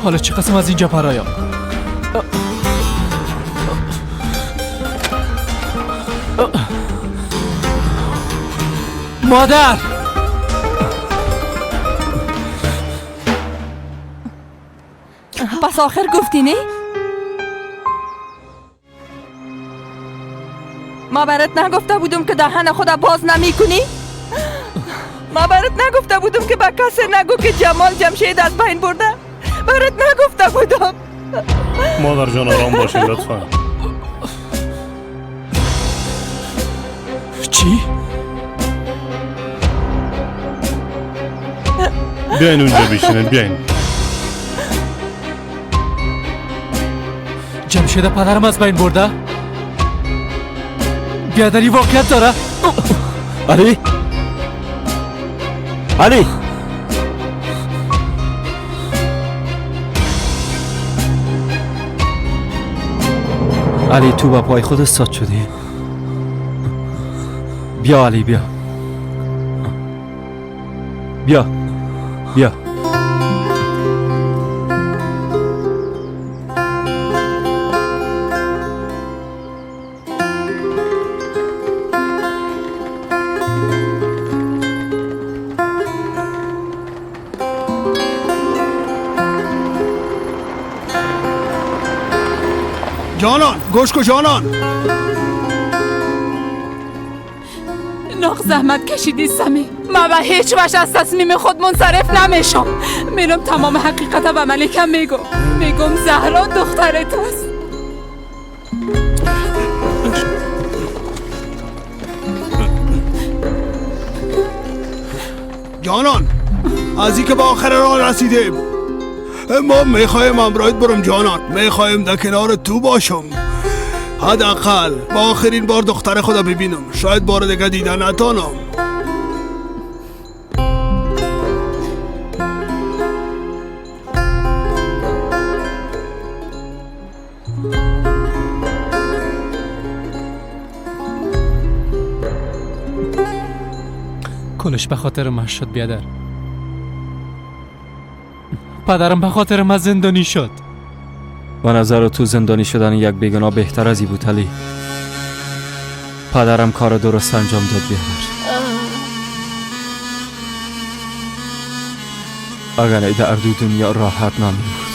حالا چه قسم از اینجا پرایم؟ مادر! پس آخر گفتی نه؟ ما برات نگفته بودم که دهن خدا باز نمی کنی؟ ما برات نگفته بودم که به کسی نگو که جمال جمشید از بین برده؟ برات نگفته بودم. مادر جان آرام باشین لطفا. چی؟ بیاین اونجا بشینین، بیاین. جمشید پدرم از بین برده؟ بیادری واقعیت داره؟ علی، علی، علی تو با پای خود استاد شدی. بیا علی، بیا بیا بیا. جانان گوش کو جانان. ناق زحمت کشیدی سمی. من به هیچ وجه از تصمیم خود منصرف نمیشم. میرم تمام حقیقت به ملکه میگم. میگم زهرا دختر توست. جانان از اینکه به آخر راه رسیدیم، ما میخوایم همراهت برم جانان. میخوایم در کنار تو باشم. حداقل با آخرین بار دختر خدا ببینم. شاید بار دیگه دیدن نتانم. کلش به خاطر من شد بیادر. پدرم به خاطر من زندانی شد. به نظر تو زندانی شدن یک بیگناه بهتر از ای بود علی. پدرم کار درست انجام داد بیادر. اگر ای در دو دنیا راحت نمی بود.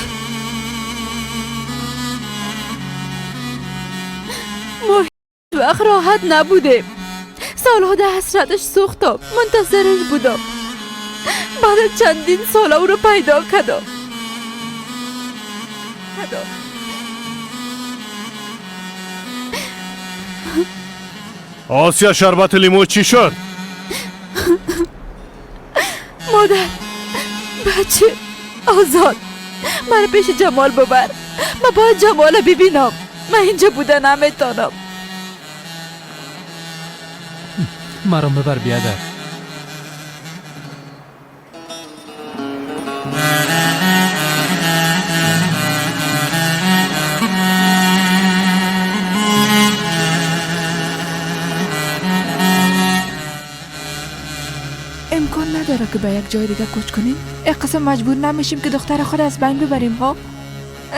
ما هیچ وقت راحت نبودیم. سالها در حسرتش سوختم، منتظرش بودم. بعد چندین سال او رو پیدا کردم. آسیا شربت لیمو چی شد؟ مادر، بچه، آزاد، من پیش جمال ببر. من باید جمال ببینم. من اینجا بوده نمیتونم. مرا ببر بیادر. امکان نداره که به یک جای دیگه کوچ کنیم. یک قسم مجبور نمیشیم که دختر خود از بین ببریم ها.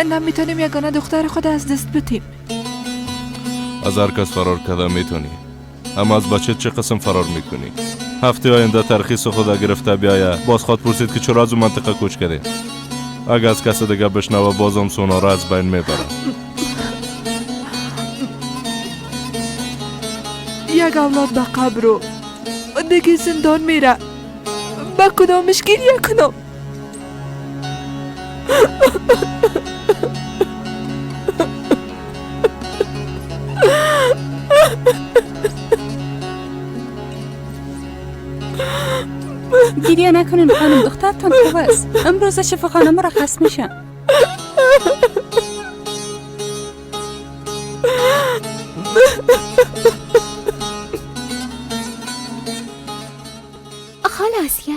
نمیتونیم یگانه دختر خود از دست بدیم. از هر کس فرار کرده میتونی، اما از بچه چه قسم فرار میکنی؟ هفته آینده ترخیص خود گرفته بیایه، باز خواد پرسید که چرا از اون منطقه کوچ کردی. اگه از کس دیگه بشنوه بازم سونا را از بین میبره. یک اولاد به قبر و دیگه زندان میره. با کدامش گریه کنم؟ گریه نکنین خانم، دخترتان خوب است. امروز شفاخانه مرخص میشه. خاله آسیا،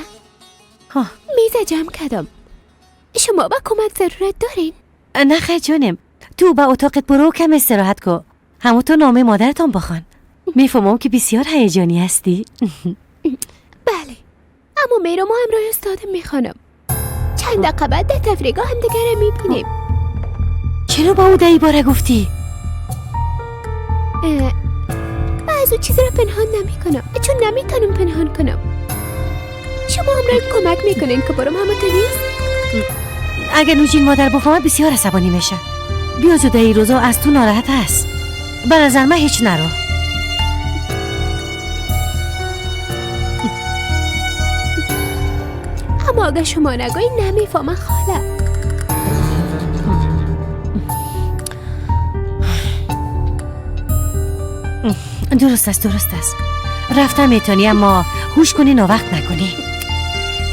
میز جمع کردم. شما با کمک ضرورت دارین؟ نه خیر جانم، تو به اتاقت برو کم استراحت کن. همون تو نامه مادرتان بخوان. میفهمم که بسیار هیجانی هستی. بله، اما میرم و همراه استادم میخوانم. چند دقیقه بعد در تفریحگاه هم دیگه را میبینیم. چرا با او در باره گفتی؟ من از او چیزی را پنهان نمی کنم، چون نمیتونم پنهان کنم. شما همراه کمک میکنین که برام همه نیست؟ اگر نوجین مادر بفهمه بسیار عصبانی میشه. بیا زوده ای روزا از تو ناراحت هست. به نظر من هیچ نرو. اما اگر شما نگویی نمیفهمم خاله. درست است، درست است. رفتم میتونی، اما هوش کنی ناوقت نکنی.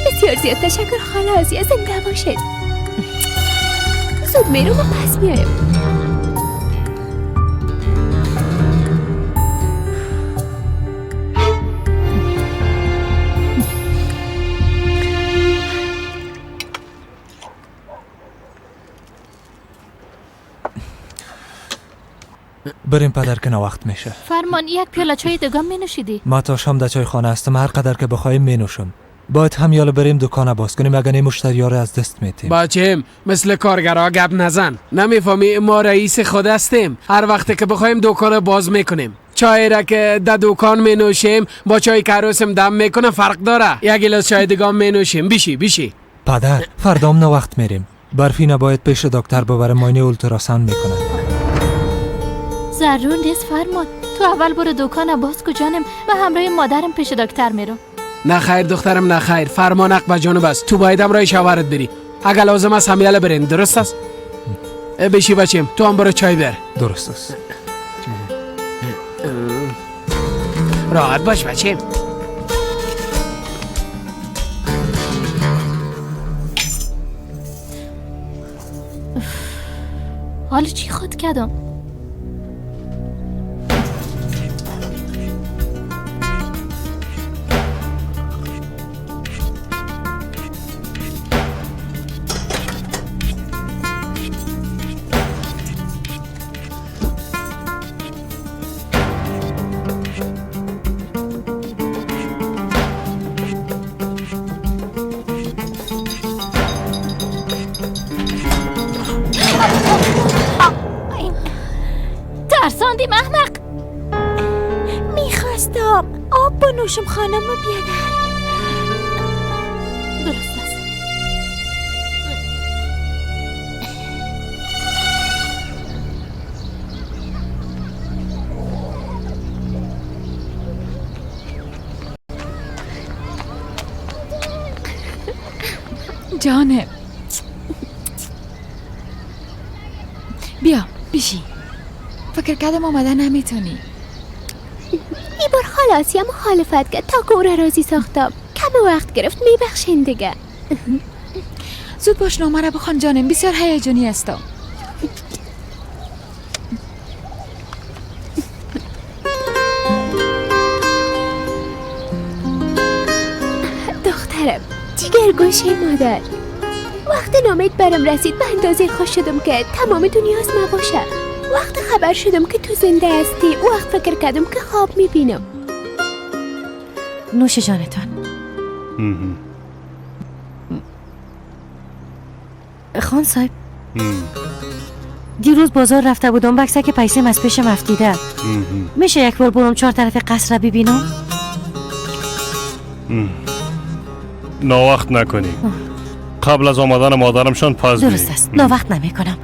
بسیار زیاد تشکر خاله آسیا، زنده باشید. زود میرم و پس میایم. بریم پدر که وقت میشه. فرمان یک پیاله چای دیگه می نوشیدی؟ ما تا شام در چایخانه هستم، هر قدر که بخوایم می نوشم. باید هم یالا بریم دکان باز کنیم، اگر نه مشتری‌ها را از دست میتیم. بچیم مثل کارگرها گپ نزن. نمیفهمی ما رئیس خود هستیم، هر وقت که بخوایم دکان باز میکنیم. چای را که در دکان می نوشیم با چای کروسم دم میکنه فرق داره. یک گلاس چای دیگه می نوشیم. بیشی پدر فردام نه وقت میریم. برفی نباید پیش دکتر ببره، معاینه اولتراساوند میکنه. ضرور نیست فرمان، تو اول برو دکان باز کو جانم و همراه مادرم پیش دکتر میرم. نه خیر دخترم، نه خیر. فرمان حق به جانب است، تو باید همراه شوهرت بری. اگر لازم است همیاله برین. درست است؟ بشی بچیم، تو هم برو چای بر. درست است. راحت باش بچیم. حالا چی خود کردم؟ ترساندیم احمق. میخواستم آب بنوشم خانم بیادر. درست است. جانم بیا بیشی. فکر کردم آمده نمیتونی. ای بار خلاصی مخالفت کرد تا که او را راضی ساختم. کم وقت گرفت، میبخشین دیگه. زود باش نامه را بخوان جانم، بسیار هیجانی هستم. دخترم جیگر گوشه مادر، وقت نامت برم رسید به اندازه خوش شدم که تمام دنیا از ما باشه. وقت خبر شدم که تو زنده هستی، وقت فکر کردم که خواب میبینم. نوش جانتان. خان صاحب دیروز بازار رفته بودم، بکسه که پیسه از پیشم افتیده. میشه یک بار برم چهار طرف قصر را ببینم؟ ناوقت نکنی. قبل از آمدن مادرمشان پس. درست است، ناوقت نمی کنم.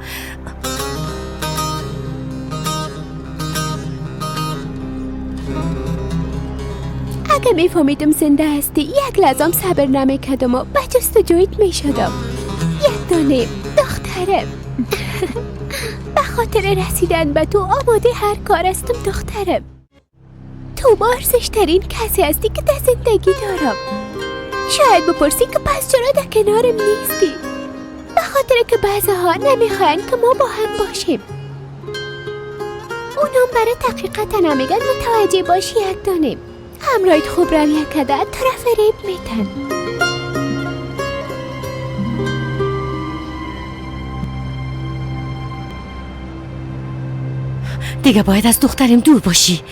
اگه میفهمیدم زنده هستی یک لحظه صبر نمیکردم و به جستجویت میشدم. یک دانه دخترم، به خاطر رسیدن به تو آماده هر کار هستم. دخترم تو با ارزش‌ترین کسی هستی که در زندگی دارم. شاید بپرسی که پس چرا در کنارم نیستی؟ به خاطر که بعضی‌ها نمیخواین که ما با هم باشیم. اونام برای حقیقت نمیگن. متوجه باشی یک دانه همراهیت خوب رویه کرده طرف فریب میتن. دیگه باید از دخترم دور باشی.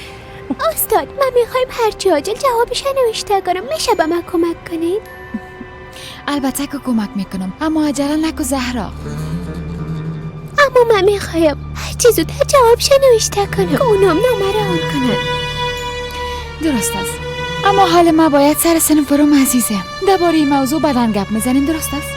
استاد من میخوایم هرچی عاجل جوابش نوشته کنم. میشه به من کمک کنید؟ البته که کمک میکنم، اما عجله نکو زهرا. اما من میخوایم هرچی زودتر جوابش نوشته کنم که اونام نامه را آن کنن. درست است، اما حال ما باید سر صنف برم عزیزم. درباره این موضوع بعداً گپ میزنیم. درست است؟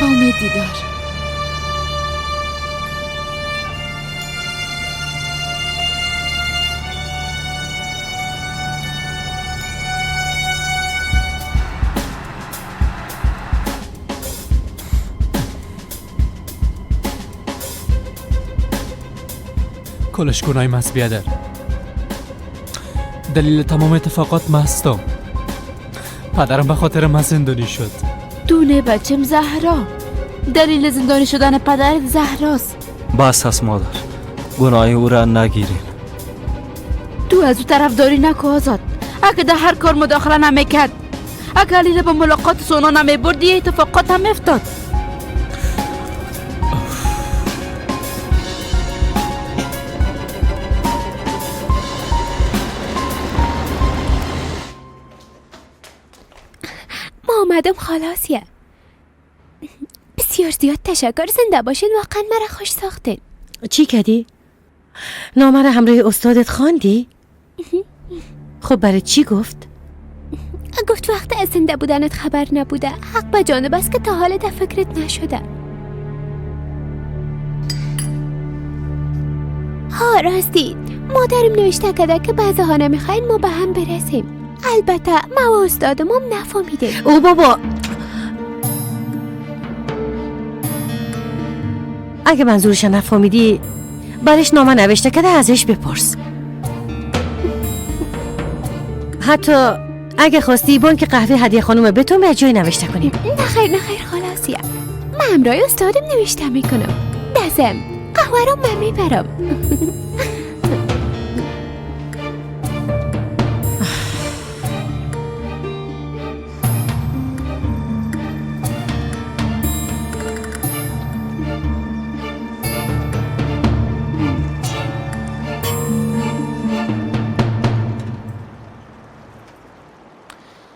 با امید دیدار. کلش گناه مست بیادر. دلیل تمام اتفاقات مستم. پدرم به خاطر من زندانی شد. دونه بچم زهرا، دلیل زندانی شدن پدرت زهراست. بس است مادر، گناه او را نگیرین. تو از او طرفداری نکو آزاد. اگه در هر کار مداخله نمیکرد، اگه علی به ملاقات سونا نمیبرد، یه اتفاقات هم افتاد. ما آمدم خلاصیه. بسیار زیاد تشکر، زنده باشین، واقعا مرا خوش ساختین. چی کردی؟ نامه را همراه استادت خواندی؟ خب برای چی گفت؟ گفت وقت از زنده بودنت خبر نبوده، حق به جانب است که تا حال در فکرت نشده. ها راستی، مادرم نوشته کرده که بعضی ها نمیخواین ما به هم برسیم. البته ما و استادم هم نفهمیدیم. او بابا، اگه منظورش نفهمیدی برش نامه نوشته کرده ازش بپرس. حتی اگه خواستی بانک قهوه هدیه خانومه بتون به جای نوشته کنیم. نه خیر نه خیر خلاصیه، من همراه استادم نوشته میکنم. دزم قهوه رو من میبرم.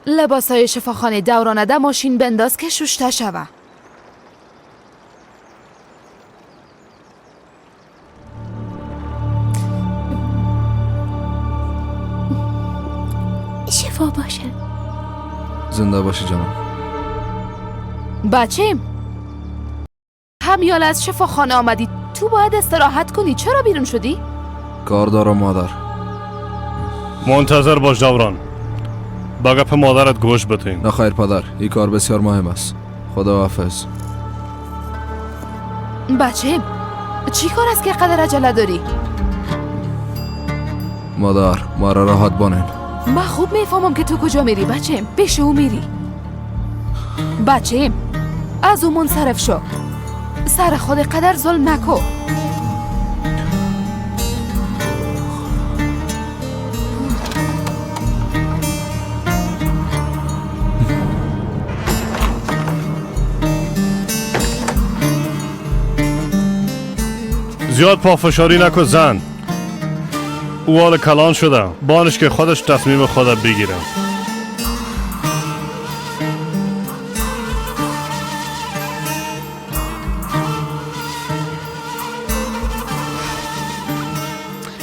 لباسای شفاخانه دورانه ده ماشین بنداز که ششته شوه. شفا باشه. زنده باشی جانم. بچه همیال از شفاخانه آمدی، تو باید استراحت کنی، چرا بیرون شدی؟ کار دارم مادر. منتظر باش دوران، با گپ مادرت گوش بده. نه خیر پدر، این کار بسیار مهم است. خدا حافظ. بچه چی کار است که قدر عجله داری؟ مادر ما را راحت بانین. من خوب میفهمم که تو کجا میری بچه، پیش او میری. بچه از او منصرف شو، سر خود قدر ظلم نکو. زیاد پافشاری نکن زن، او حال کلان شده، بانش که خودش تصمیم خود بگیره.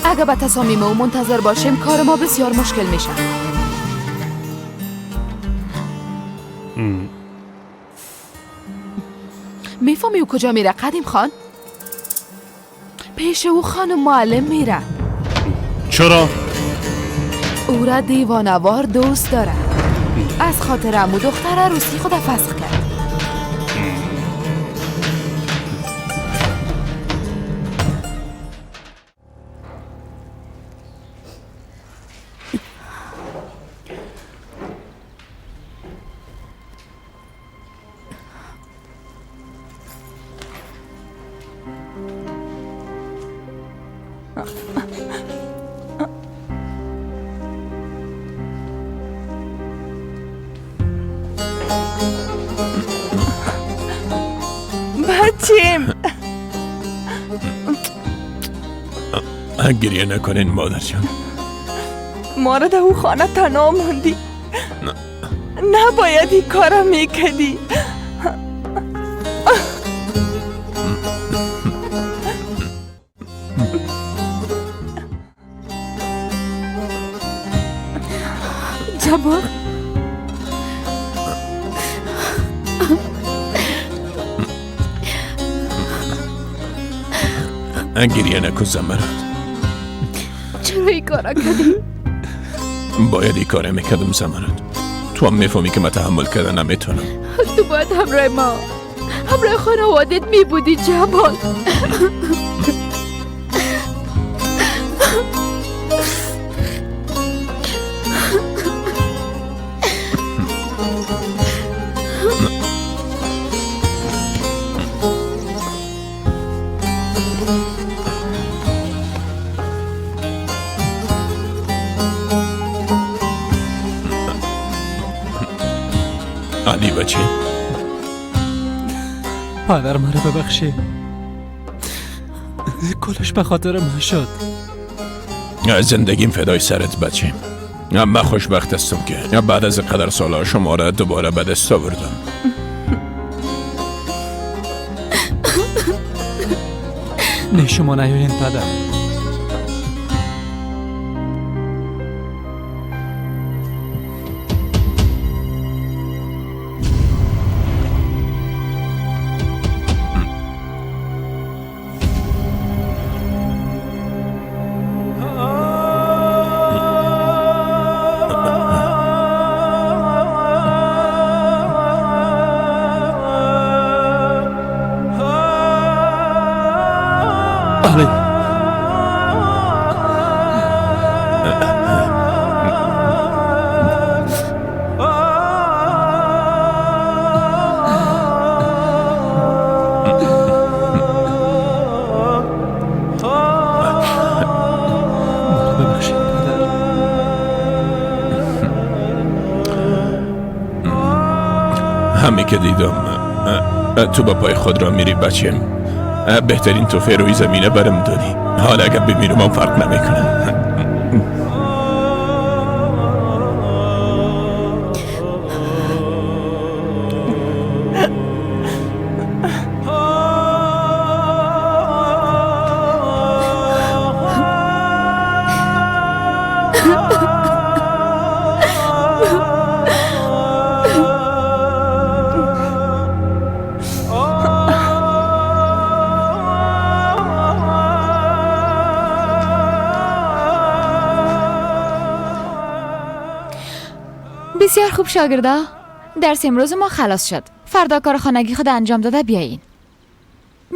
اگه به تصامیم او منتظر باشیم کار ما بسیار مشکل میشه. میفهمی او کجا میره قدیم خان؟ پیش او خانم معلم میره. چرا؟ او را دیوانوار دوست داره. از خاطر عمو دختر عروسی خود فسخ کرد. بچیم گریه نکنین مادر جان. ما را در او خانه تنها ماندی، نباید این کارا میکردی. جمال گریه نکن زمرد. چرا این کارا کردی؟ باید این کاره میکردم زمرد. تو هم میفهمی که من تحمل کردن نمیتونم. تو باید همراه ما، همراه خانوادت میبودی جمال. آمدی بچه؟ پدر مرا ببخشید، کلش به خاطر من شد. زندگیم فدای سرت بچه. من خوشبخت هستم که بعد از قدر سالها شما را دوباره به دست آوردم. نه شما نیاین پدر. همه که دیدم تو با پای خود را میری بچه، بهترین توفه روی زمینه برم دادی. حالا اگر بمیرم هم فرق نمیکنه. بسیار خوب شاگردا، درس امروز ما خلاص شد. فردا کار خانگی خود انجام داده بیایین.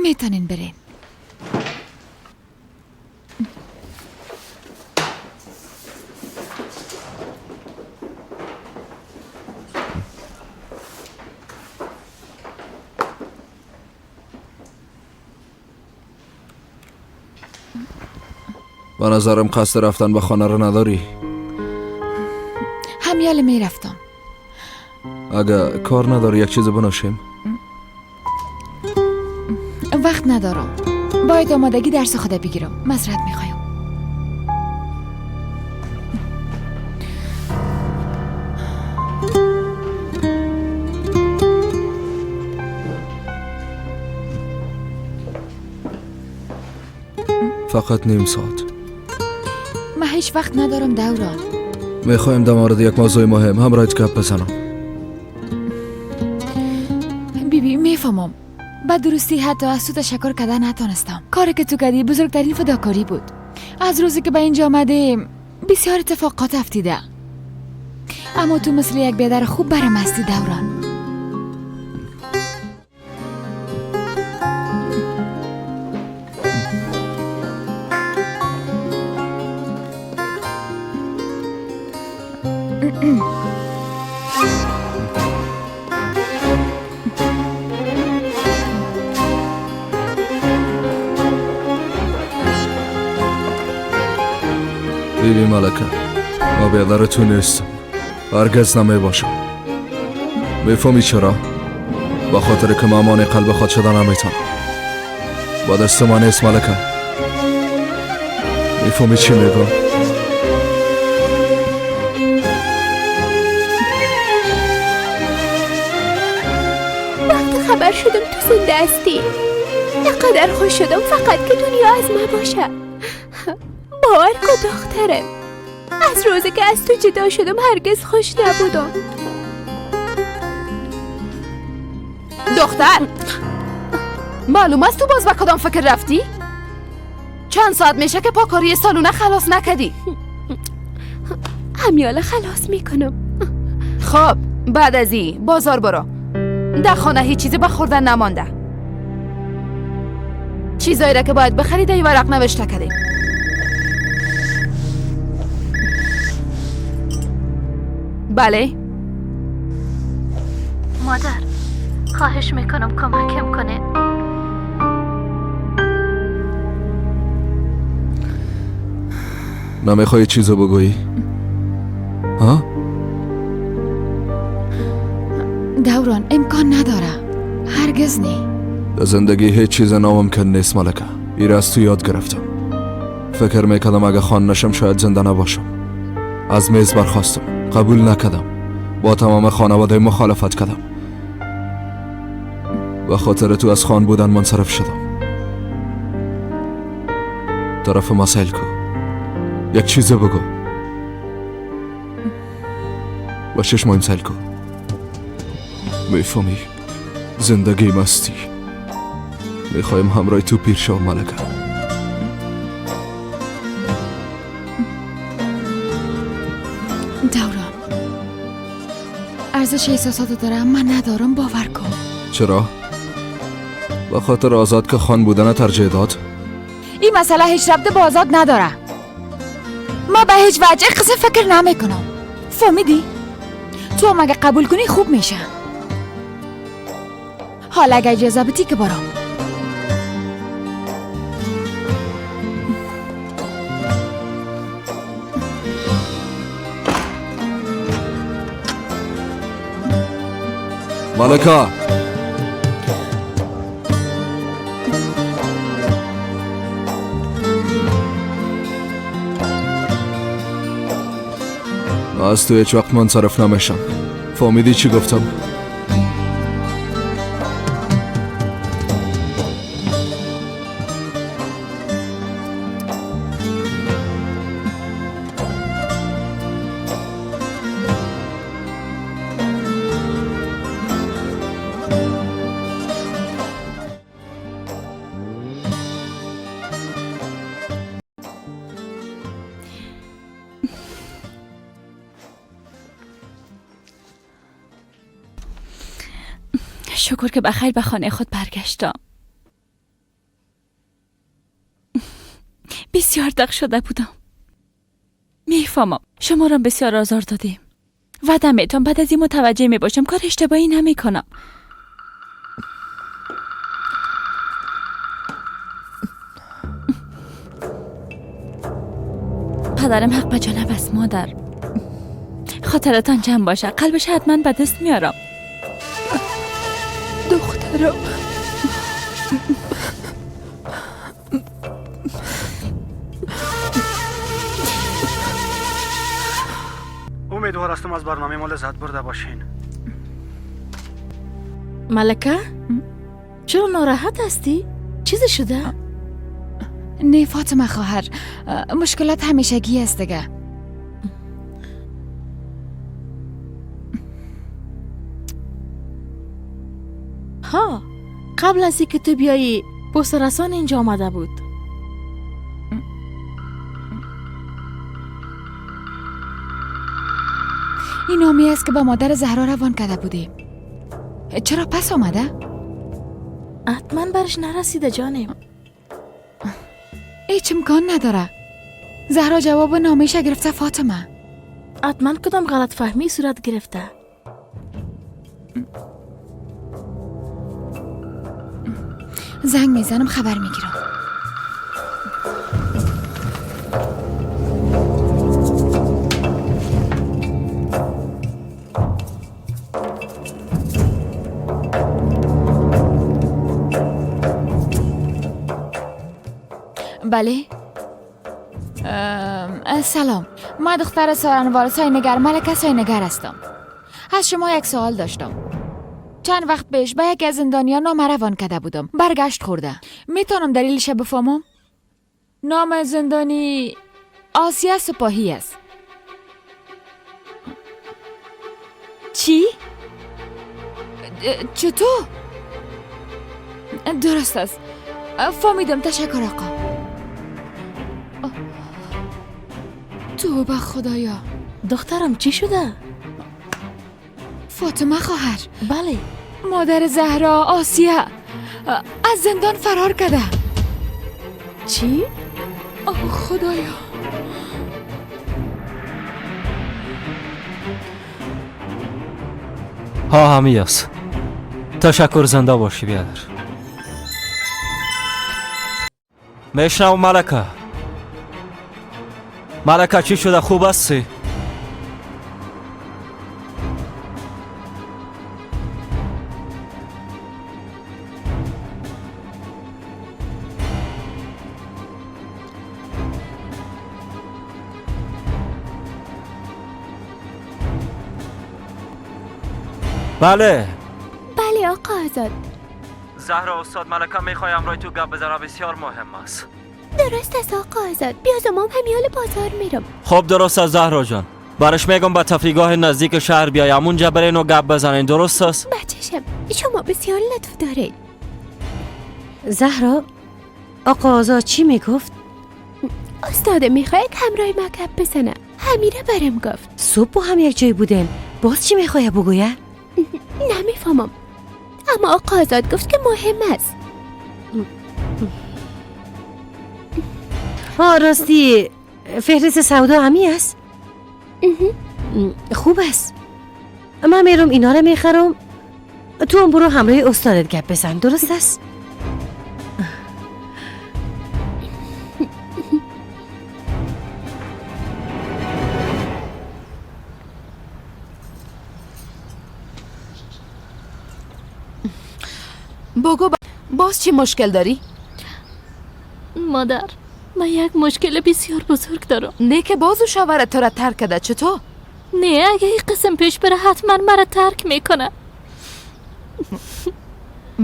میتونین برین. به نظرم قصد رفتن به خانه را نداری. همیال میرفتم. اگه کار نداری یک چیز بنوشیم. وقت ندارم، باید آمادگی درس خود بگیرم. معذرت میخوایم. فقط نیم ساعت. من هیچ وقت ندارم دوران. میخوایم در مورد یک موضوع مهم همراهت گپ بزنم. بیبی میفهمم. به درستی حتی از تو تشکر کردن نتانستم. کاری که تو کردی بزرگترین فداکاری بود. از روزی که به اینجا آمدیم بسیار اتفاقات افتیده، اما تو مثل یک بیادر خوب برم هستی دوران. بیبی ملکه، ما بیادر تو نیستم، هرگز نمی باشم. میفهمی چرا؟ با خاطر که مامان قلب خود شده نمیتونم. با دست من نیست ملکه. میفهمی چی میگم؟ وقتی خبر شدم تو زنده هستی اینقدر خوش شدم فقط که دنیا از من باشه. باور کن دخترم، از روزی که از تو جدا شدم هرگز خوش نبودم. دختر، معلوم است تو باز به کدام فکر رفتی؟ چند ساعت میشه که پاکاری سالونه خلاص نکردی. همیاله خلاص میکنم. خب بعد از این بازار برو. در خانه هیچ چیزی به خوردن نمانده. چیزایی را که باید بخری در ورق نوشته کردیم. بله مادر، خواهش میکنم کمکم کنه. نمیخوای چیزو بگویی؟ ها؟ دوران امکان نداره، هرگز نی. در زندگی هیچ چیز ناممکن نیست ملکه. این را از تو یاد گرفتم. فکر میکردم اگه خان نشم شاید زنده نباشم. از میز برخواستم، قبول نکردم، با تمام خانواده مخالفت کردم. به خاطر تو از خان بودن منصرف شدم. طرف مسائل کو، یک چیز بگو و چشمایم سیل کو. میفهمی زندگی مستی. میخوایم همراه تو پیر شوم ملکه. دوران ارزش احساسات دارم، من ندارم، باور کن. چرا؟ به خاطر آزاد که خان بودن ترجیح داد. این مسئله هیچ ربط به آزاد نداره. ما به هیچ وجه قصه فکر نمی کنم. فهمیدی؟ تو هم اگه قبول کنی خوب میشه. حالا اگه اجازه بدی که برام. ملکه از تو هیچ وقت منصرف نمیشم. فهمیدی چی گفتم؟ شکر که بخیر به خانه خود برگشتم. بسیار دق شده بودم. میفهمم شما را بسیار آزار دادیم. وعده میتم بعد از این متوجه می باشم کار اشتباهی نمی کنم. پدرم حق به جانب است مادر. خاطرتان جمع باشه، قلبش حتما به دست میارم. دخترم امیدوار هستم از برنامه ما لذت برده باشین. ملکه چرا ناراحت هستی؟ چیزی شده؟ نه فاطمه خواهر، مشکلات همیشگی است دیگه. ها، قبل از اینکه تو بیایی پسترسان اینجا آمده بود. این نامی است که با مادر زهرا روان کرده بودیم. چرا پس آمده؟ حتما برش نرسیده جانم. هیچ امکان نداره. زهرا جواب نامیش گرفته فاطمه. حتما کدام غلط فهمی صورت گرفته. زنگ میزنم خبر میگیرم. بله. سلام، من دختر سارنوال ساینگر ملکه ساینگر هستم. از شما یک سوال داشتم. چند وقت پیش به یکی از زندانیان نامه روان کرده بودم، برگشت خورده. میتونم دلیلش بفهمم؟ نام زندانی آسیا سپاهی است. چی؟ چطور؟ درست است، فهمیدم. تشکر آقا. توبه خدایا. دخترم چی شده؟ فاطمه خواهر. بله. مادر زهرا آسیه از زندان فرار کرده. چی؟ آه خدایا. ها همی است. تشکر، زنده باشی بیادر. میشنم ملکه. ملکه چی شده؟ خوب هستی؟ بله بله آقا آزاد. زهرا استاد ملکه میخوایم رای تو گپ بزنه، بسیار مهم است. درست است آقا آزاد، بیازم هم همیال بازار میرم. خب درست است زهرا جان، برش میگم به تفریگاه نزدیک شهر بیایم، اونجا برین و گپ بزنین. درست است؟ بچشم شما بسیار لطف دارید. زهرا آقا آزاد چی میگفت؟ استاد میخواد همراه ما گپ بزنه، همیره برم گفت. صبح با هم یک جای بودن، باز چی میخواه بگویه؟ نمیفهمم، اما آقا آزاد گفت که مهم است. ها راستی فهرست سودا همی است؟ خوب است، من میرم اینا رو میخرم، تو هم برو همراه استادت گپ بزن. درست است؟ بگو باز چی مشکل داری؟ مادر من یک مشکل بسیار بزرگ دارم. نه که بازو شوهرت تو را ترک کرده چطور؟ نه اگه این قسم پیش بره حتما مرا ترک میکنه.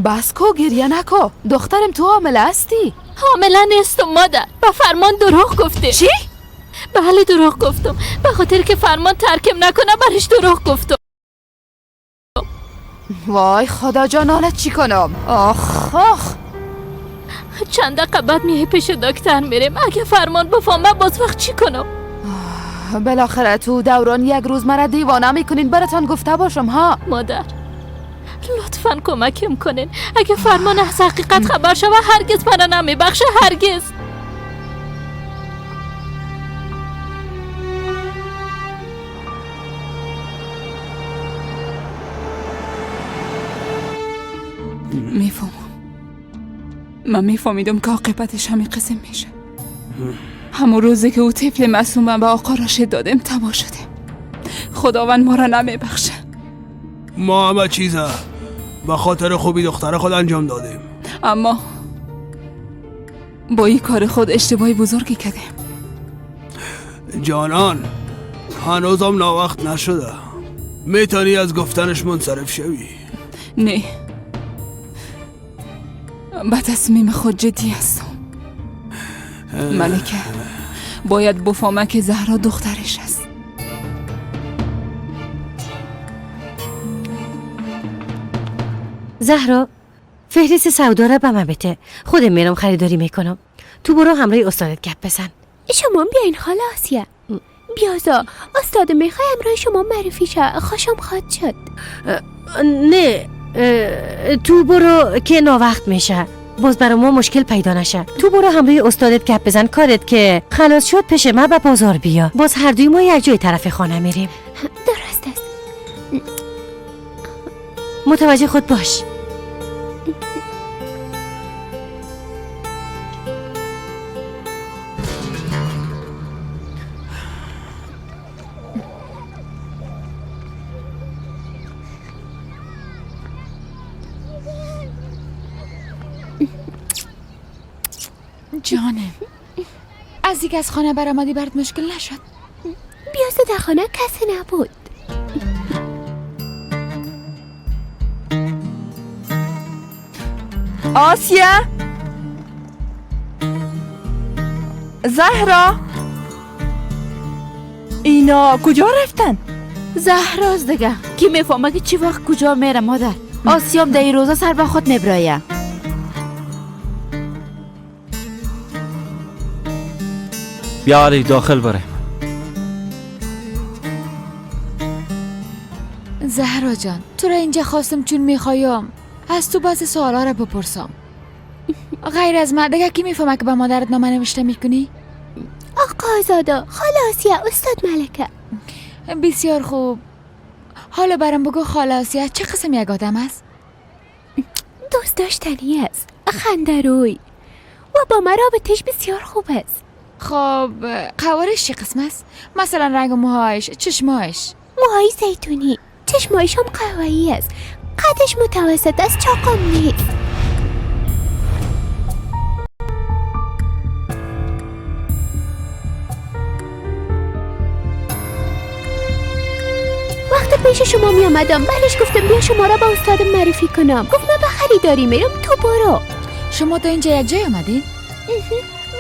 بس کو گریه نکو دخترم، تو حامله هستی. حامله نیستم مادر، به فرمان دروغ گفته. چی؟ بله دروغ گفتم، به خاطر که فرمان ترکم نکنه برش دروغ گفتم. وای خدا جانانت چی کنم؟ آخ آخ. چند دقیقه بعد میای پیش دکتر میریم، اگه فرمان بفهمه باز وقت چی کنم؟ بالاخره تو دوران یک روز مرا دیوانه میکنین، براتان گفته باشم ها. مادر لطفا کمکم کنین، اگه فرمان از حقیقت خبر شوه هرگز مرا نمیبخشه، هرگز. میفهمم، من میفهمیدم که عاقبتش همین قسم میشه. همون روزی که او طفل معصومم به آقا راشد دادم تباه شدیم. خداوند ما را نمیبخشه. ما همه چیزه به خاطر خوبی دختر خود انجام دادیم، اما با این کار خود اشتباهی بزرگی کردیم. جانان هنوزم ناوقت نشده، میتونی از گفتنش منصرف شوی. نه به تصمیم خود جدی هستم. ملکه باید بفهمه که زهرا دخترش است. زهرا فهرست سودا را به من بده، خودم میرم خریداری میکنم. تو برو همراه استادت گپ بزن. شما بیاین خاله آسیه. بیازا استاد میخوای همراه شما معرفی شه، خوشم خواهد شد. نه تو برو که ناوقت میشه، باز برای ما مشکل پیدا نشه. تو برو همراه استادت گپ بزن، کارت که خلاص شد پیش من به بازار بیا، باز هر دوی ما یک جای طرف خانه میریم. درست است. متوجه خود باش. جانم از یک از خانه برآمدی برات مشکل نشد؟ بیازه در خانه کسی نبود. آسیه، زهرا، اینا کجا رفتن؟ زهراست دیگه، کی میفهمه که چی وقت کجا میره مادر. آسیام در این روزا سر به خود میبرایه. بیا علی داخل بریم. زهرا جان تو را اینجا خواستم چون میخوایم از تو بعضی سوالا را بپرسم. غیر از من دیگه کی میفهمه که به مادرت نامه نوشته میکنی؟ آقا آزاده، خاله آسیه، استاد ملکه. بسیار خوب، حالا برام بگو خاله آسیه چه قسم یک آدم است؟ دوست داشتنی است، خنده روی و با من رابطش بسیار خوب است. خب قوارش چه قسم است؟ مثلا رنگ موهایش، چشمایش؟ موهای زیتونی، چشمایش هم قهوه‌ای است، قدش متوسط است، چاقم نیست. وقتی پیش شما می آمدم. برش گفتم بیا شما را با استادم معرفی کنم. گفت من به خریداری میرم، تو برو. شما تا اینجا یک جای آمدین؟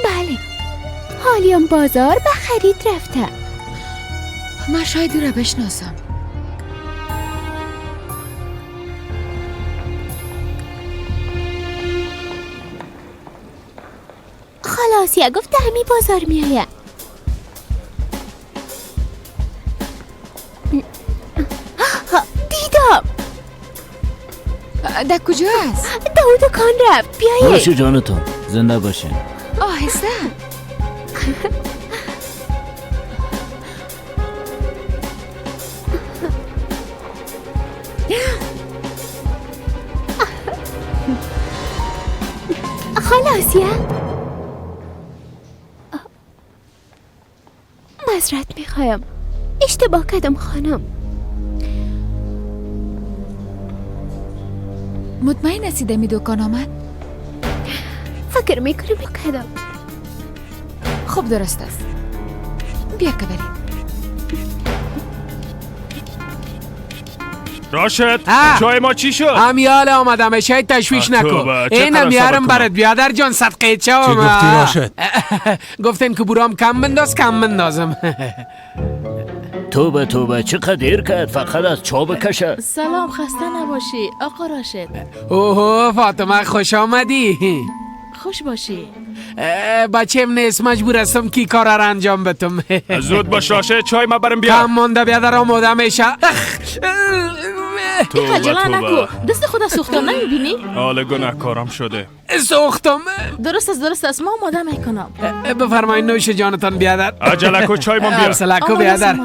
بله. حالیان بازار به خرید رفته. من شاید او را بشناسم. خلاص یا گفت همی بازار میآید. دیدم. در کجا است؟ در او دکان رفت. بیایید. باشه جانتون، زنده باشین. آهسته. خلاص یا معذرت میخوایم، اشتباه کردم خانم. مطمئن هستی دمی دکان آمد؟ فکر میکنم کردم. خب درست است، بیا که بریم. راشد، چای ما چی شد؟ همیال آمدم، شاید تشویش نکن. اینم میارم برات بیادر جان، صدقه چه. چی گفتی راشد؟ گفتن که برام کم بنداز، کم بندازم. توبه توبه، چقدر دیر کرد، فقط از چا بکشه. سلام، خسته نباشی آقا راشد. اوه فاطمه، خوش آمدی. خوش باشی. بچم نیست، مجبور هستم کی کار را انجام بدم. زود باش راشد، چای ما برم بیا. کم مونده بیادر، آماده میشه. خجله نکو، دست خود سوختم نمیبینی؟ حال گناهکارم شده. سوختم. درست است، درست است، ما آماده میکنم. بفرمایید نوش جانتان بیادر. عجله کو، چای ما بیا. حوصله کو بیادر.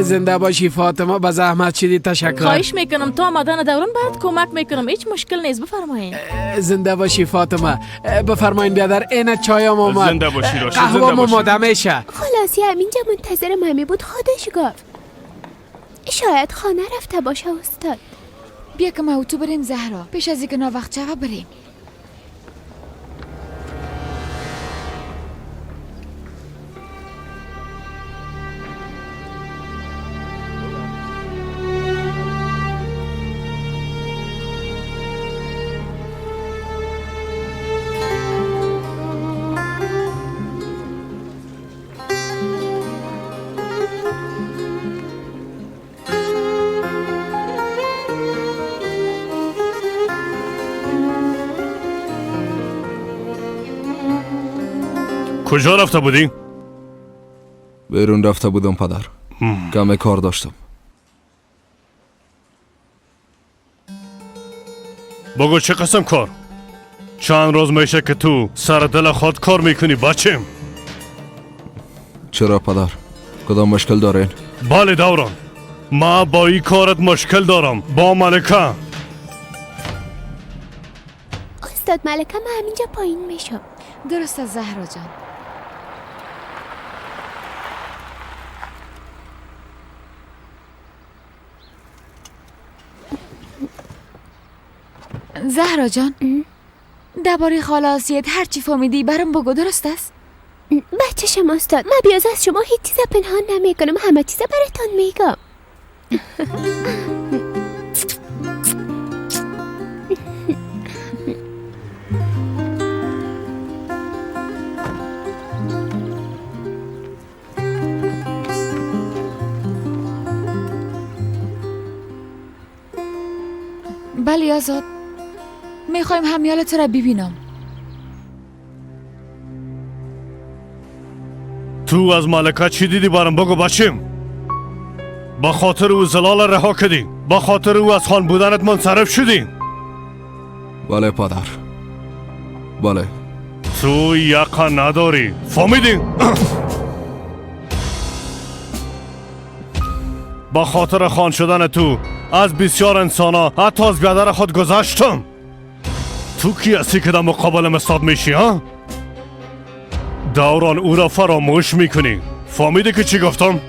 زنده باشی فاطمه، به زحمت شدی، تشکر. خواهش میکنم، تا آمدن دوران بعد کمک میکنم، هیچ مشکل نیست، بفرمایید. زنده باشی فاطمه. بفرمایید بیادر، این چایم آمد. زنده باشی راشد، زنده قهوه‌م باشی. آماده میشه. خلاصی همینجا منتظر ممی بود، خودش گفت شاید خانه رفته باشه استاد. بیا که ما تو بریم زهرا، پیش از اینکه ناوقت شوه بریم. کجا رفته بودی؟ بیرون رفته بودم پدر، کم کار داشتم. بگو چه قسم کار؟ چند روز میشه که تو سر دل خود کار میکنی بچم. چرا پدر؟ کدام مشکل دارین؟ بله دوران، ما با این کارت مشکل دارم، با ملکه. استاد ملکه، من همینجا پایین میشم. درست از زهرا جان. زهرا جان، درباره خاله آسیت هر چی فهمیدی برام بگو، درست است؟ بچه شما استاد، من بیاز از شما هیچ چیز پنهان نمی کنم، همه چیز براتون میگم. بله آزاد، میخوایم همیال تو را ببینم. تو از ملکه چی دیدی برام بگو بچیم؟ با خاطر او زلال رها کردی، با خاطر او از خان بودنت منصرف شدی. بله پدر، بله. تو یقه نداری، فهمیدی؟ با خاطر خان شدن تو از بسیار انسان ها حتی از بیادر خود گذشتم. تو کی هستی که در مقابل مستاد میشی ها؟ دوران او را فراموش میکنی. فهمیدی که چی گفتم؟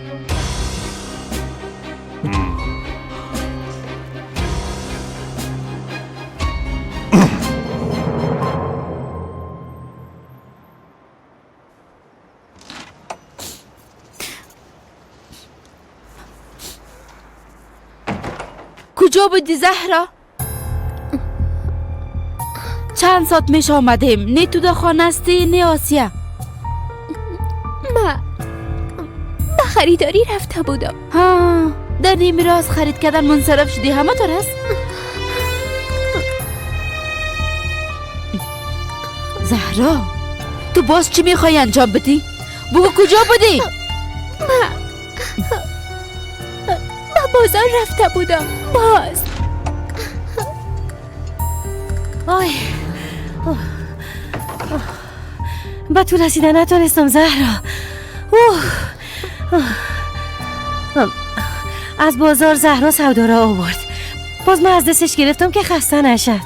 کجا بودی زهرا؟ چند ساعت میشه آمدیم، نه تو در خانه هستی نه آسیه. ما به خریداری رفته بودم. ها، در نیمی راز خرید کردن منصرف شدی، همه طور است؟ زهرا تو باز چی میخوای انجام بدی؟ بگو کجا بودی؟ ما بازار رفته بودم باز. آی با تو رسیدن نتونستم زهرا. از بازار زهرا سودا را آورد، باز من از دستش گرفتم که خسته نشه.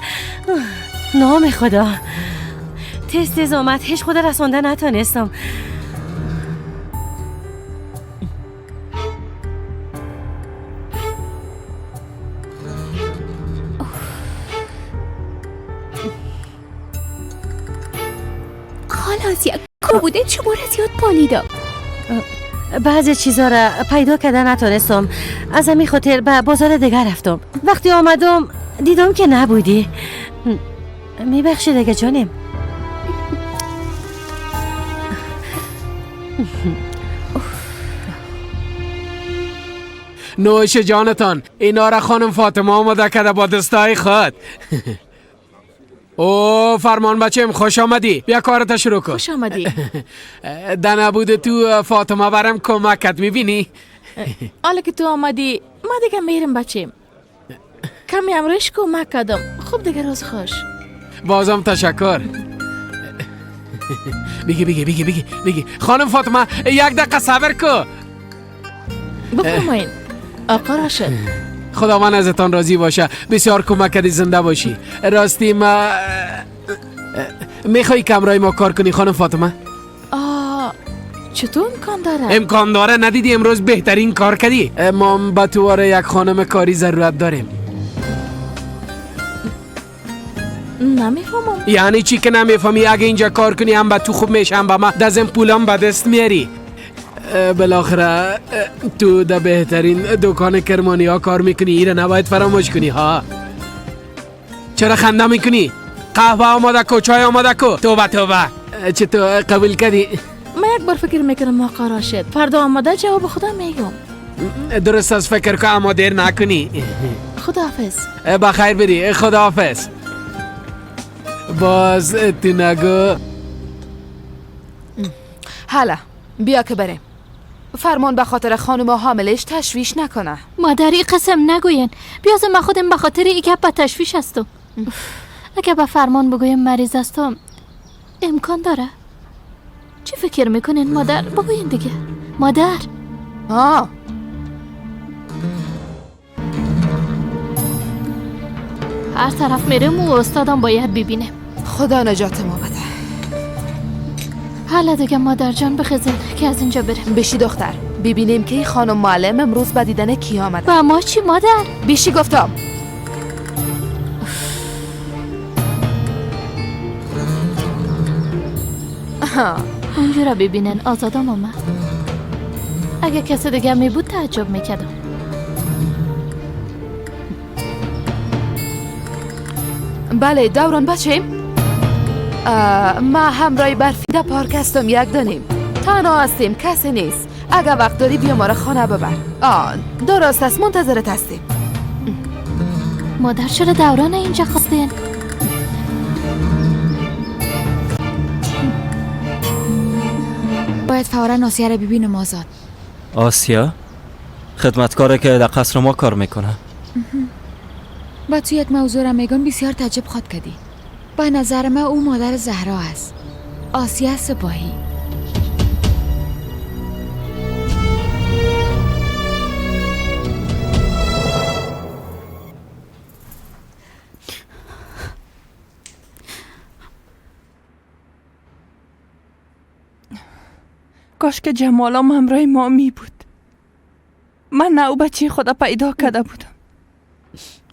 نام خدا تست آمد، هیچ خود رسانده نتونستم. خلاص یک کو بوده شما را زیاد پالیدم. بعضی چیزا را پیدا کردن نتونستم، از همین خاطر به بازار دیگر رفتم. وقتی آمدم دیدم که نبودی. میبخشی دیگه جانم. نوش جانتان، اینا را خانم فاطمه آماده کرده با دستای خود. او فرمان بچم خوش آمدی، بیا کارت شروع کن. خوش آمدی. در نبود تو فاطمه برم کمکت میبینی. حالا که تو آمدی ما دیگه میرم بچیم، کمی امروز کمک کردم. خوب دیگه روز خوش. بازم تشکر. بگی بگی بگی بگی بگی خانم فاطمه یک دقیقه صبر کو. بفرمایین آقا راشد. خداوند ازتان راضی باشه، بسیار کمک کردی، زنده باشی. راستی ما میخوای که همراه ما کار کنی خانم فاطمه؟ چطور امکان داره؟ امکان داره، ندیدی امروز بهترین کار کردی. ما به تو یک خانم کاری ضرورت داریم. نمیفهمم. یعنی چی که نمیفهمی؟ اگه اینجا کار کنی هم به تو خوب میشه هم به ما، دزم پولم به دست میاری. بالاخره تو در بهترین دکان کرمانی ها کار میکنی، ایره نباید فراموش کنی ها. چرا خنده میکنی؟ قهوه آماده کو، چای آماده کو. توبه توبه، چطور قبول کردی؟ من یک بار فکر میکنم آقا راشد، فردا آماده جواب خدا میگم. درست از فکر که اما دیر نکنی. خداحافظ. بخیر بری، خداحافظ. باز تو نگو. حالا بیا که بریم. فرمان به خاطر خانم حاملش تشویش نکنه. مادری قسم نگوین، بیاز ما خودم به خاطر ای گپ به تشویش هستم. اگه به فرمان بگویم مریض هستم امکان داره؟ چی فکر میکنین مادر؟ بگوین دیگه مادر. آه هر طرف میرم و استادم باید ببینم. خدا نجات ما بده. حالا دیگه مادر جان بخزین که از اینجا بریم. بشی دختر، ببینیم که خانم معلم امروز به دیدن کی آمده. و ما چی مادر؟ بشی گفتم. اونجا را ببینن آزادم آمد. اگه کسی دیگه می بود تعجب میکردم. بله دوران بچیم. ما همراه برفی در پارک هستم، یک دانیم تنها هستیم، کسی نیست. اگه وقت داری بیا ما را خانه ببر. درست است، منتظرت هستیم. مادر چرا دوران اینجا خواستین؟ باید فورا آسیا را ببینم آزاد. آسیا؟ خدمتکاره که در قصر ما کار میکنه. با تو یک موضوع را میگم بسیار تعجب خواد کردی. به نظر من او مادر زهرا است، آسیا سپاهی. کاش که جمالام همراه ما می بود. من نه او بچه خدا پیدا کرده بودم.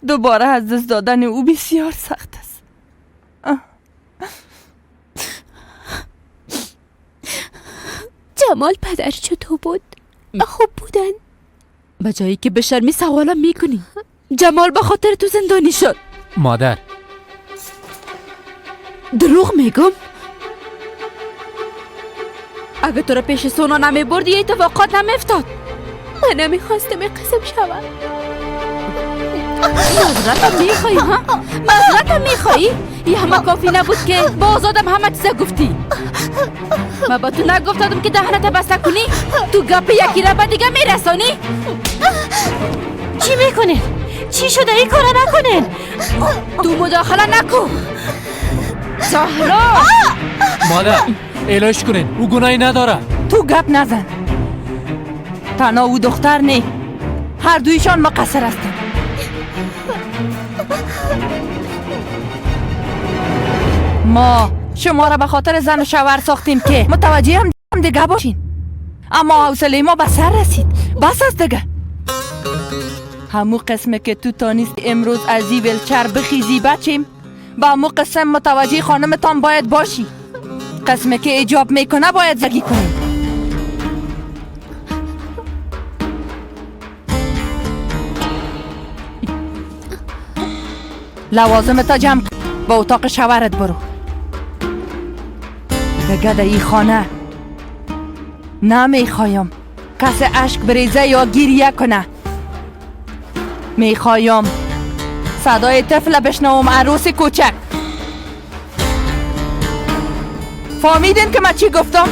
دوباره از دست دادن او بسیار سخت است. جمال پدر چطور بود؟ خوب بودن؟ به جایی که به شرمی سوالا میکنی. جمال به خاطر تو زندانی شد. مادر دروغ میگم؟ اگه تو را پیش سونا نمی بردی اتفاقات نمیفتاد. من نمیخواستم این قسم شود. معذرتم میخوایی ها؟ معذرتم میخوایی؟ یه همه کافی نبود که با آزادم همه چیزا گفتی. من با تو نگفتم که دهنت بسته کنی؟ تو گپ یکی را به دیگه میرسانی؟ چی میکنین؟ چی شده؟ این کارا نکنین. تو مداخله نکن زهرا. مادر الهش کنین، او گناهی نداره. تو گپ نزن. تنها او دختر نی، هر دویشان مقصر هستند. ما شما را به خاطر زن و شوهر ساختیم که متوجه هم دیگه باشین، اما حوصله ما به سر رسید. بس از دیگه. همو قسمه که تو تانیست امروز از این ویلچر بخیزی بچیم، با همو قسم متوجه خانمتان باید باشی. قسمه که ایجاب میکنه باید زگی کنیم. لوازم تا جمع با اتاق شوهرت برو. دیگه در این خانه نمیخوایم کس اشک بریزه یا گریه کنه. میخوایم صدای طفل بشنوم، عروس کوچک. فهمیدین که من چی گفتم؟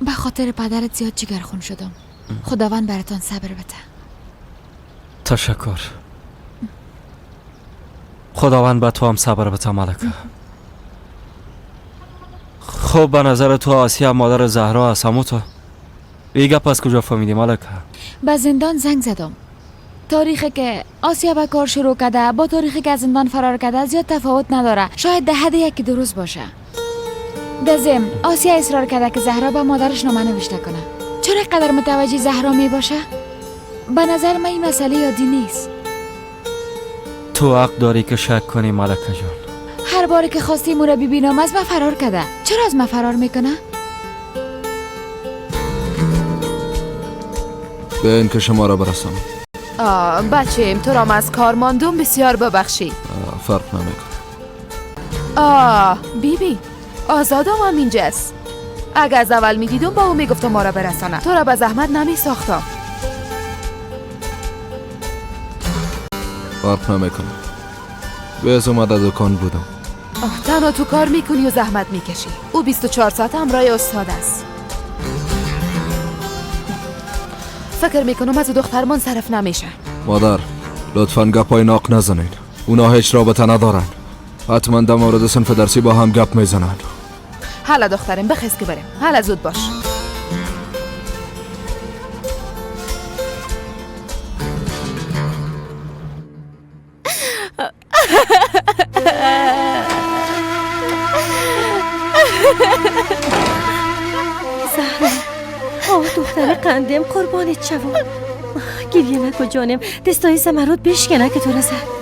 به خاطر پدرت زیاد جگرخون شدم. خداوند براتان صبر بده. تشکر. خداوند به تو هم صبر بده ملکه. خب به نظر تو آسیا مادر زهرا است؟ همو تو ای گپ از کجا فهمیدی ملکه؟ به زندان زنگ زدم. تاریخی که آسیا به کار شروع کرده با تاریخی که از زندان فرار کرده زیاد تفاوت نداره. شاید ده حد یکی درست باشه. دزم آسیا اصرار کرده که زهرا به مادرش نامه نوشته کنه. چرا قدر متوجه زهرا می باشه؟ به نظر من این مسئله عادی نیست. تو حق داری که شک کنی ملکه جان. هر باری که خواستیم او را ببینم از من فرار کرده. چرا از من فرار میکنه؟ به این که شما را برسانم. بچه‌م تو را از کار ماندم، بسیار ببخشید. فرق نمیکنه. بیبی آزادم هم اینجاست. اگه از اول میدیدم با او میگفتم ما را برسانه. تو را به زحمت نمیساختم. فرق نمیکنه. به اومده دکان بودم. تنها تو کار میکنی و زحمت میکشی. او 24 ساعت همراه استاد است. فکر میکنم از دخترمان صرف نمیشه. مادر لطفاً گپای ناق نزنین. اونا هیچ رابطه ندارن. حتما در مورد صنف درسی با هم گپ میزنن. حالا دخترم بخیز که بریم. حالا زود باش. زهرا آه دختر قندم قربانت شوم. گریه نکن جانم، دستای زمرد بشکنه که تو را زد.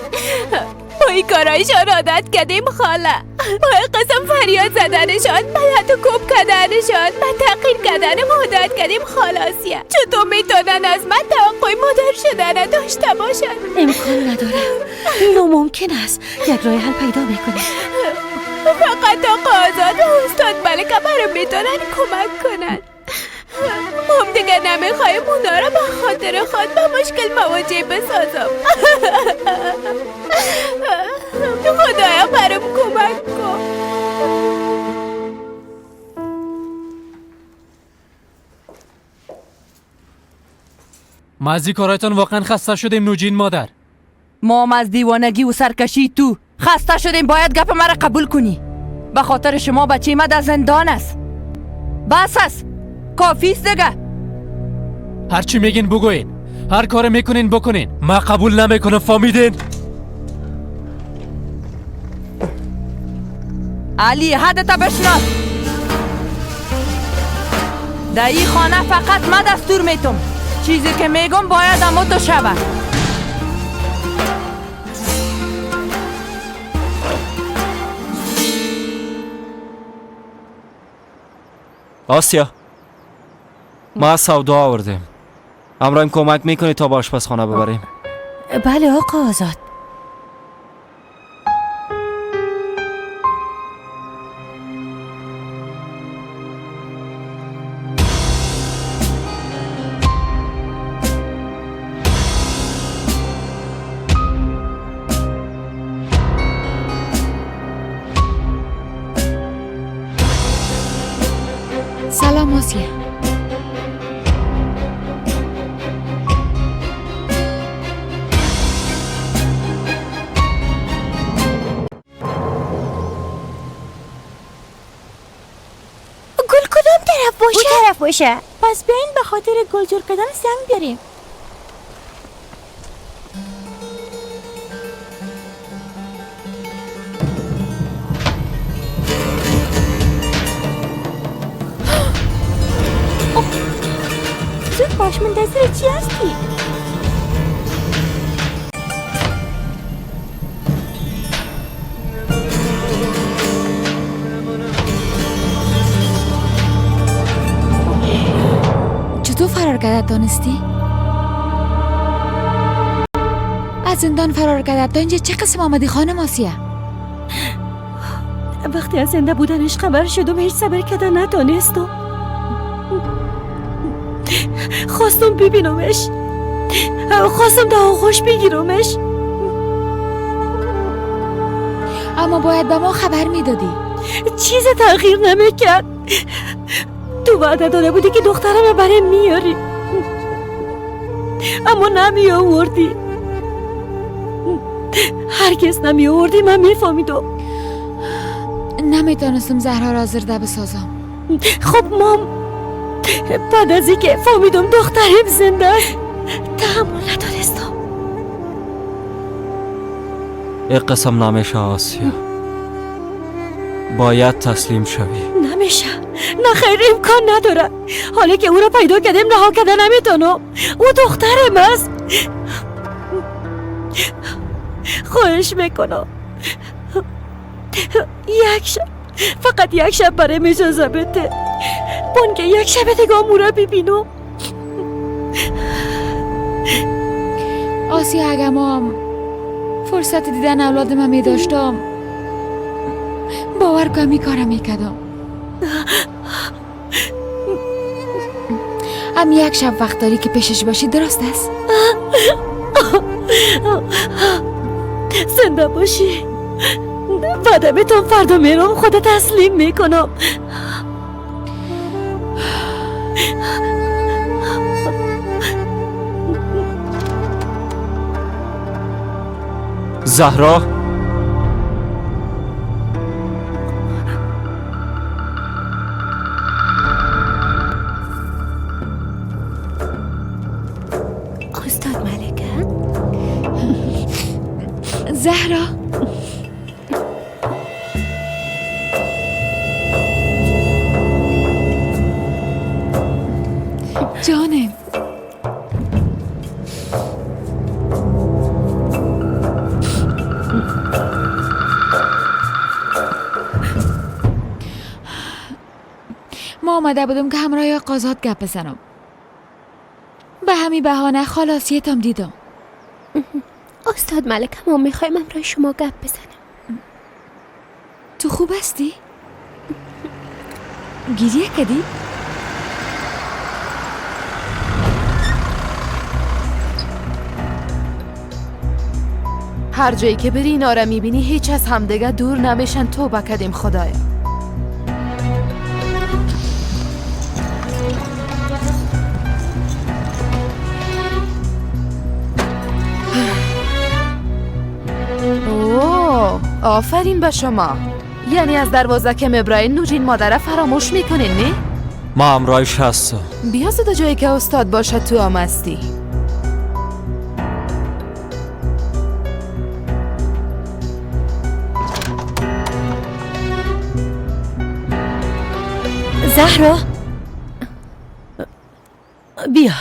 با این کارایشان عادت کردیم خاله. با این قسم فریاد زدنشان، به لط و کوب کردنشان، به تغییر کردن عادت کردیم خاله آسیه. چطور میتونن از من توقع مادر شدن داشته باشن؟ امکان نداره، ناممکن است. یک راه حل پیدا میکنیم. فقط آقا آزاد و استاد ملکه برام میتونن کمک کنن. ما هم دیگه نمیخوایم اونا را به خاطر خود با مشکل مواجه بسازم. خدایا برام کمک کن. ما از این کارایتان واقعا خسته شدیم نوجین مادر. ما هم از دیوانگی و سرکشی تو خسته شدیم. باید گپ مرا قبول کنی. به خاطر شما بچه ما در زندان است. بس است، کافی است دیگه. هرچی میگین بگوین، هر کار میکنین بکنین، ما قبول نمیکنم. فهمیدین؟ علی حدت بشناس. در این خانه فقط من دستور میتم. چیزی که میگم باید امو تو شود. آسیا، ما سودا آوردیم. همراهیم کمک میکنی تا با آشپزخانه ببریم؟ بله آقا آزاد. سلام آسیا. گل کدام طرف باشه؟ اون طرف باشه. پس بیاین به خاطر گل جور کردن سنگ بیاریم. زود باش، منتظر چی هستی؟ چطور فرار کرده دانستی؟ از زندان فرار کرده تا اینجا چه قسم آمدی خانم آسیه؟ وقتی از زنده بودنش خبر شدم هیچ صبر کرده نتانستم. خواستم ببینمش، خواستم در آغوش بگیرمش، اما باید به ما خبر میدادی. چیز تغییر نمیکرد. تو وعده داده بودی که دخترم برای میاری، اما نمی آوردی. هرگز نمی آوردی. من میفهمیدم. نمیتونستم زهرا را زرده بسازم. خب مام، بعد از اینکه فهمیدم دخترم زنده است تحمل ندارستم. یک قسم نمیشه آسیا، باید تسلیم شوی. نمیشه، نه خیر، امکان نداره. حالا که او را پیدا کردیم رها کرده نمیتونم. او دخترم است. خواهش میکنم یک شب، فقط یک شب برای اجازه بده. بانکه یک شب دیگه امو را ببینم. آسیا، اگه ما فرصت دیدن اولاد من می داشتم باور کن می کارم میکردم. هم یک شب وقت داری که پیشش باشی، درست است؟ زنده باشی. وعده میتم فردا میرم خود تسلیم میکنم. زهرا، استاد ملکه. زهرا، جانم، ما آمده بودم که همراه آقازاد گپ بزنم. به همین بهانه خلاصیتم دیدم. استاد ملکه، ما میخوایم همراه شما گپ بزنم. تو خوب هستی؟ گریه کردی؟ هر جایی که بری اینا را میبینی هیچ از همدیگه دور نمیشن. توبه کردیم خدایا. اوه، آفرین به شما. یعنی از دروازه که مبراین نوجین مادره فراموش میکنین نی؟ ما همراهش هستم. بیا زود جایی که استاد باشه تو هم هستی. زهرا بیا.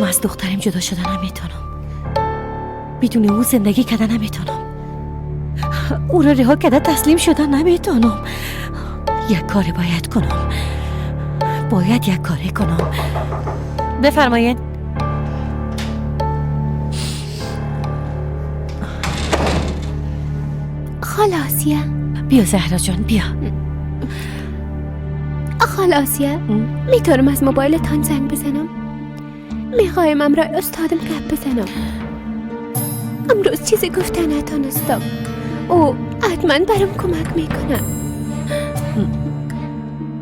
ما از دخترم جدا شدن نمیتونم، بدون او زندگی کردن نمیتونم، او را رها کرده تسلیم شدن نمیتونم. یک کاری باید کنم، باید یک کاری کنم. بفرمایید. خاله آسیه بیا. زهرا جان بیا. خاله آسیه میتونم از موبایلتان زنگ بزنم؟ میخوایم امرای استادم گپ بزنم. امروز چیزی گفته نتانستم. او حتما برام کمک میکنه.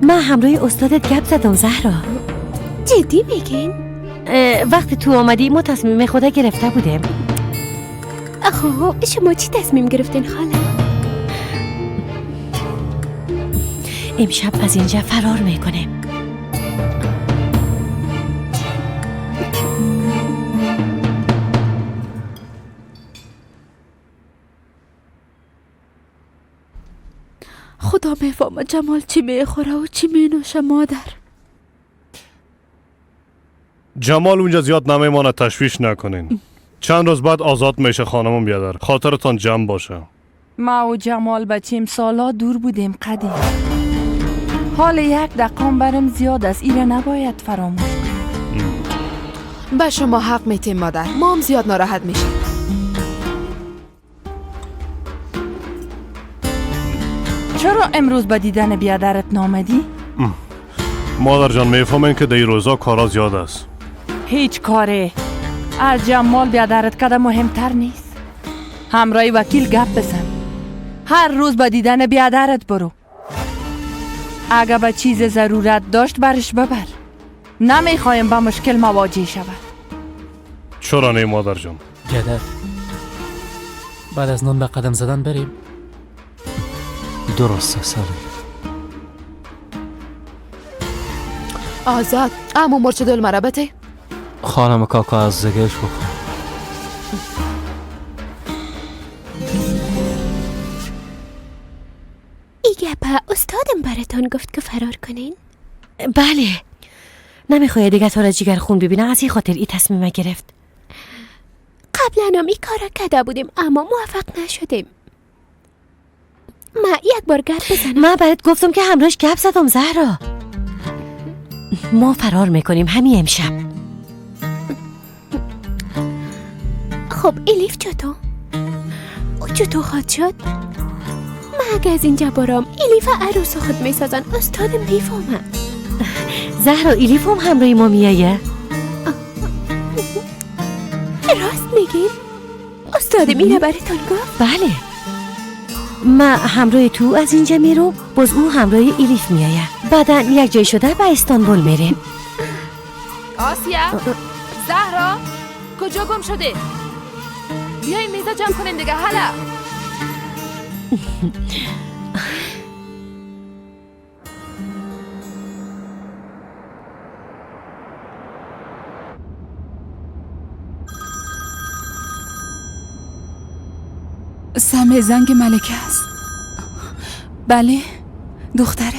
من همراه استادت گپ زدم زهرا. جدی میگین؟ وقتی تو آمدی ما تصمیم خدا گرفته بودیم. خب شما چی تصمیم گرفتین خاله؟ امشب از اینجا فرار میکنیم. خدا میفهمه جمال چی میخوره و چی مینوشه مادر. جمال اونجا زیاد نمیمانه، تشویش نکنین. چند روز بعد آزاد میشه خانمم بیادر، خاطرتان جمع باشه. ما و جمال بچیم سالا دور بودیم قدیم. حال یک دقام برم زیاد است، ایره نباید فراموش کنیم. به شما حق میتیم مادر، ما هم زیاد ناراحت میشیم. چرا امروز به دیدن بیادرت نامدی؟ مادر جان میفهمین که در روزا کارا زیاد است. هیچ کاره از جمال بیادرت کده مهمتر نیست. همراه وکیل گپ بزن. هر روز به دیدن بیادرت برو. اگه به چیز ضرورت داشت برش ببر. نمیخوایم با مشکل مواجه شود. چرا نه مادر جان؟ بیادر بعد از نان به قدم زدن بریم. درسته سری. آزاد امو مرچ دل مرا بده. خانم کاکا از زگش بخور. ای گپه استادم براتان گفت که فرار کنین؟ بله، نمیخوای دیگه تو را جگر خون ببینه، از این خاطر ای تصمیم گرفت. قبلا هم این کارا کده بودیم اما موفق نشدیم. ما یک بار گپ بزنم. من برات گفتم که همراهش گپ زدم زهرا. ما فرار میکنیم همین امشب. خب الیف چطور؟ او چطور خواهد شد؟ من اگه از اینجا برام الیف عروس خود میسازن، استادم میفهمه. زهرا الیف هم همراه ما میایه. راست میگین؟ استادم اینه براتان گفت؟ بله. ما همراه تو از اینجا میرم، باز او همراه الیف میایه. بعدا یک جای شده به استانبول میریم. آسیا، زهرا کجا گم شده؟ بیاین میزا جمع کنین دیگه. حالا سمع زنگ ملکه است. بله دخترم،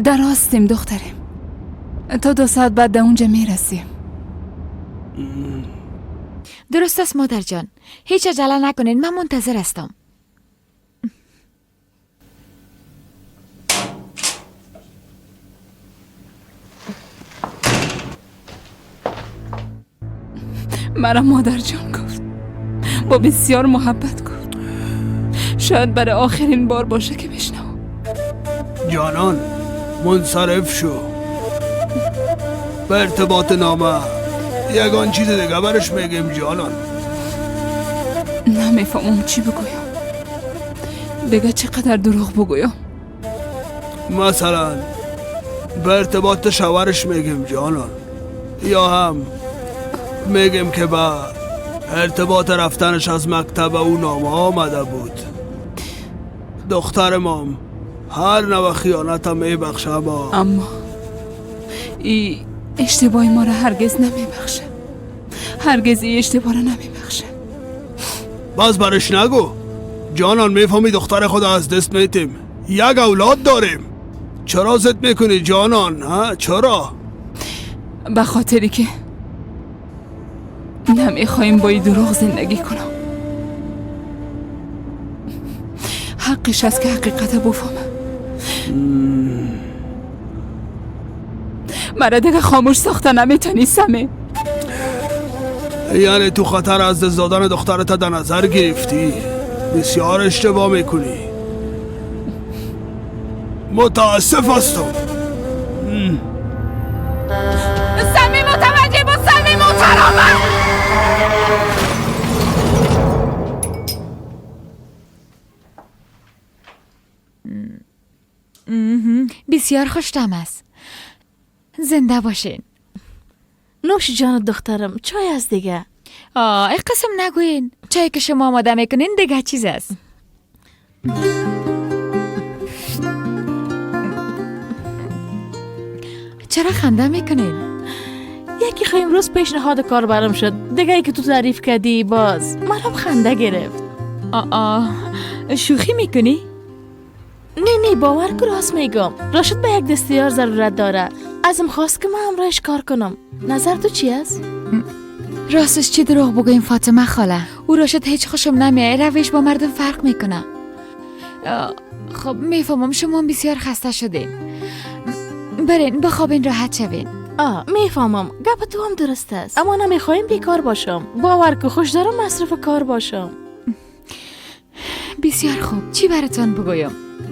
در هستیم دخترم. تا 2 ساعت بعد در اونجا میرسیم. درست است مادر جان، هیچ عجله نکنین، من منتظر هستم. مرا مادر جان گفت، با بسیار محبت گفت. شاید برای آخرین بار باشه که بشنوم. جانان منصرف شو. به ارتباط نامه یگان چیز دیگه برش میگیم جانان. نمیفهمم چی بگویم دیگه، چقدر دروغ بگویم. مثلا به ارتباط شوهرش میگیم جانان، یا هم میگیم که با ارتباط رفتنش از مکتب او نامه آمده بود. دختر مام هر نوع خیانت هم میبخشه، اما ای اشتباه ما را هرگز نمیبخشه. هرگز ای اشتباه را نمیبخشه. باز برش نگو جانان. میفهمی دختر خود از دست میتیم. یک اولاد داریم. چرا زد میکنی جانان؟ ها چرا؟ به خاطری که نمیخوایم با این دروغ زندگی کنم. حقش است که حقیقت بفهمم. مرا دیگه خاموش ساخته نمیتونی سمه. یعنی تو خطر از دست دادن دخترت در نظر گرفتی؟ بسیار اشتباه میکنی. متاسف هستم. سمی متوجه با سمی محترمم. بسیار خوشتم است. زنده باشین. نوش جان دخترم، چای از دیگه. ای قسم نگوین. چای که شما آماده میکنین دیگه چیز است. چرا خنده میکنین؟ یکی خو امروز پیشنهاد کار برام شد، دیگه ای که تو تعریف کردی باز مرام خنده گرفت. شوخی میکنی؟ نه باور کن راست میگم. راشد به یک دستیار ضرورت داره. ازم خواست که من همراهش کار کنم. نظر تو چی است؟ راستش چی دروغ بگویم فاطمه خاله، او راشد هیچ خوشم نمیاد. روش با مردم فرق میکنه. خب میفهمم شما بسیار خسته شدین. برین بخوابین راحت شوین. میفهمم گپ تو هم درست است، اما نمیخوایم بیکار باشم. باور که خوش دارم مصرف کار باشم. بسیار خوب، چی براتان بگویم؟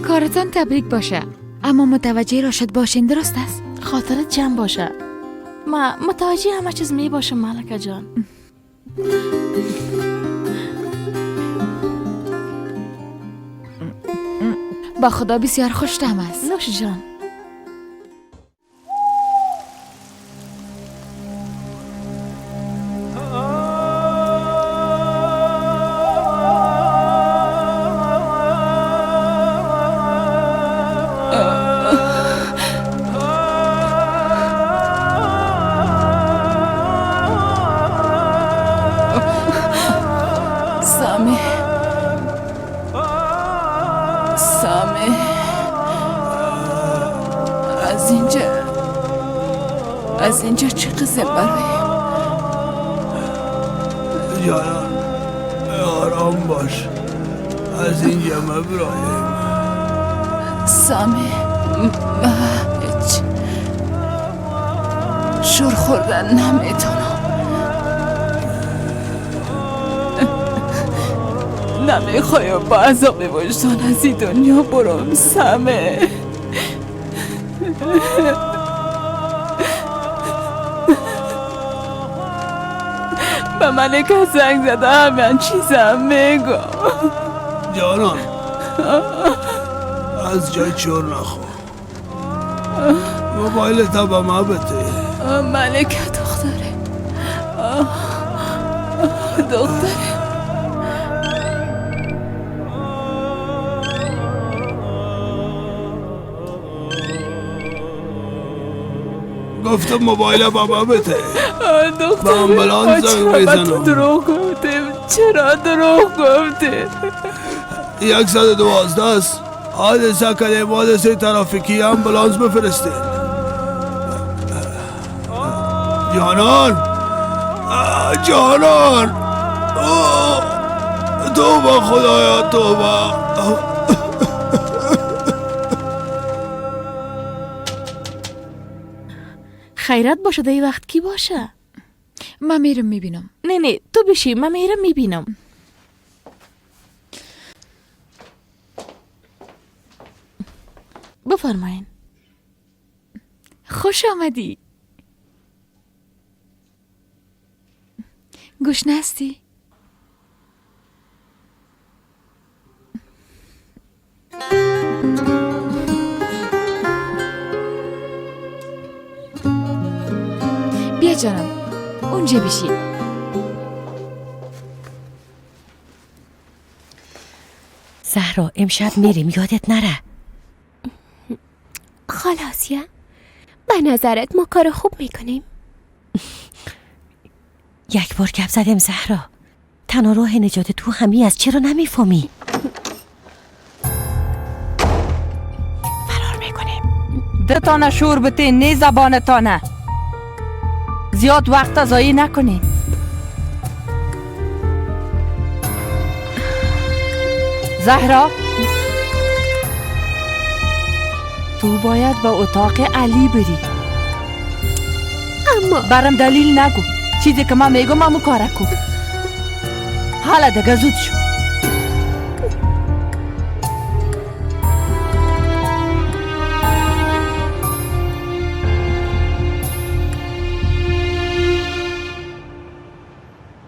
کارتان تبریک باشه، اما متوجه راشد باشین، درست است؟ خاطرت جمع باشه. ما متوجه همه چیز می باشم ملکه جان. با خدا بسیار خوشتم است. نوش جان. از اینجا چه قسم برایم؟ جانان آرام باش، از اینجا مبرایم. سامی هیچ شور خوردن نمیتونم. نمیخوایم با عذاب وجدان از این دنیا برم سمه. به ملکه زنگ زده همین چیزم میگم. جانان از جای چور نخو، موبایل تا به ما بده. ملکه دختره، دختره. گفتم موبایل بابا بده. دختره چرا تو دروغ گفتیم؟ چرا دروغ گفتیم؟ 112 است. حادثه کردیم، حادثه ترافیکی، امبولانس بفرستین. جانان جانان، توبه خدایا توبه. خیرت باشه در این وقت کی باشه؟ من میرم میبینم. نه نه تو بشی، من میرم میبینم. بفرمایین. خوش آمدی. گشنه هستی؟ بیا جانم اونجا بشین. زهرا امشب میریم، یادت نره. خلاصیه به نظرت ما کار خوب میکنیم؟ یک بار گپ زدیم زهرا، تنها راه نجات تو همی از چرا نمیفهمی؟ فرار میکنیم. دتانه شور بته نه زبانتانه، زیاد وقت ضایع نکنیم. زهرا تو باید به اتاق علی بری. اما برام دلیل نگو، چیزی که من میگم امو کاره کن. حالا دیگه زود شو.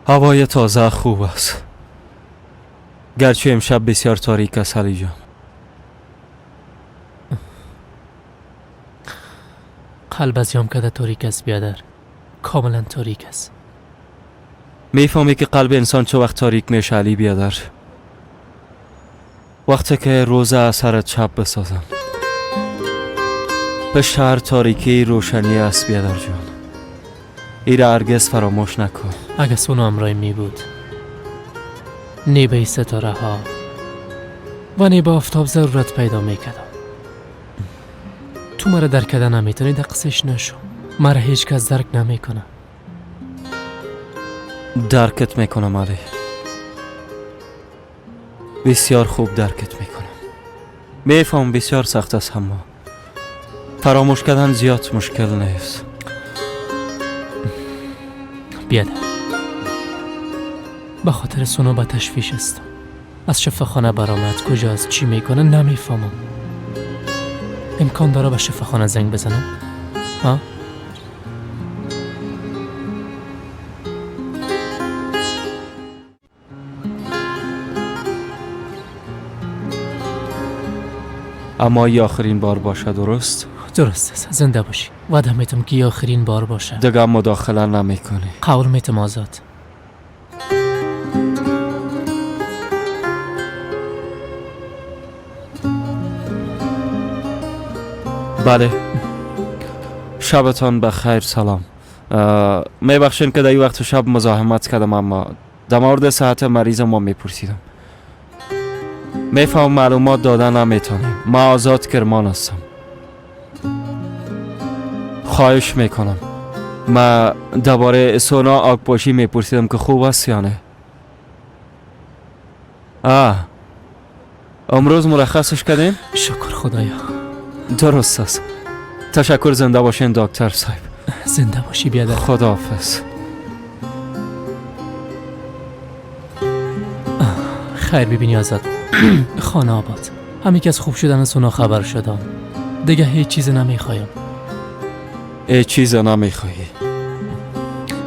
هوای تازه خوب است، گرچه امشب بسیار تاریک است. علی جان قلب از یام کده تاریک است بیادر، کاملا تاریک است. میفهمی که قلب انسان چه وقت تاریک میشه علی بیادر؟ وقتی که روز اثر چپ بسازم. به شهر تاریکی روشنی است بیادر جان، ایره هرگز فراموش نکن. اگه سونو امرای می بود، نی به ستاره ها و نی به آفتاب ضرورت پیدا میکردم. تو مرا درک کردن نمیتونی، دقسش نشو. مرا هیچ کس درک نمیکنه. درکت میکنم علی، بسیار خوب درکت میکنم. میفهم بسیار سخت است، اما فراموش کردن زیاد مشکل نیست. بیادر به خاطر سونو به تشویش هستم. از شفاخانه برآمد، کجاست، چی میکنه نمیفهمم. امکان داره به شفاخانه زنگ بزنم؟ ها؟ اما یه آخرین بار باشه، درست؟ درست است، زنده باشی. وعده میتم که یه آخرین بار باشه. دیگه مداخله نمیکنی. قول میتم آزاد. بله، شبتان بخیر. سلام. میبخشین که در این وقت شب مزاحمت کردم، اما در مورد صحت مریض ما میپرسیدم. میفهم معلومات دادن نمیتونیم. ما آزاد کرمان هستم. خواهش میکنم. ما درباره سونا آکباشی میپرسیدم که خوب است یا نه. امروز مرخصش کردیم؟ شکر خدایا. درست است. تشکر، زنده باشین دکتر صاحب. زنده باشی بیادر. خداحافظ. خیر ببینی آزاد. خانه آباد. همین که از خوب شدن سونا خبر شدم دیگه هیچ چیز نمیخوایم. هیچ چیز نمیخوایی؟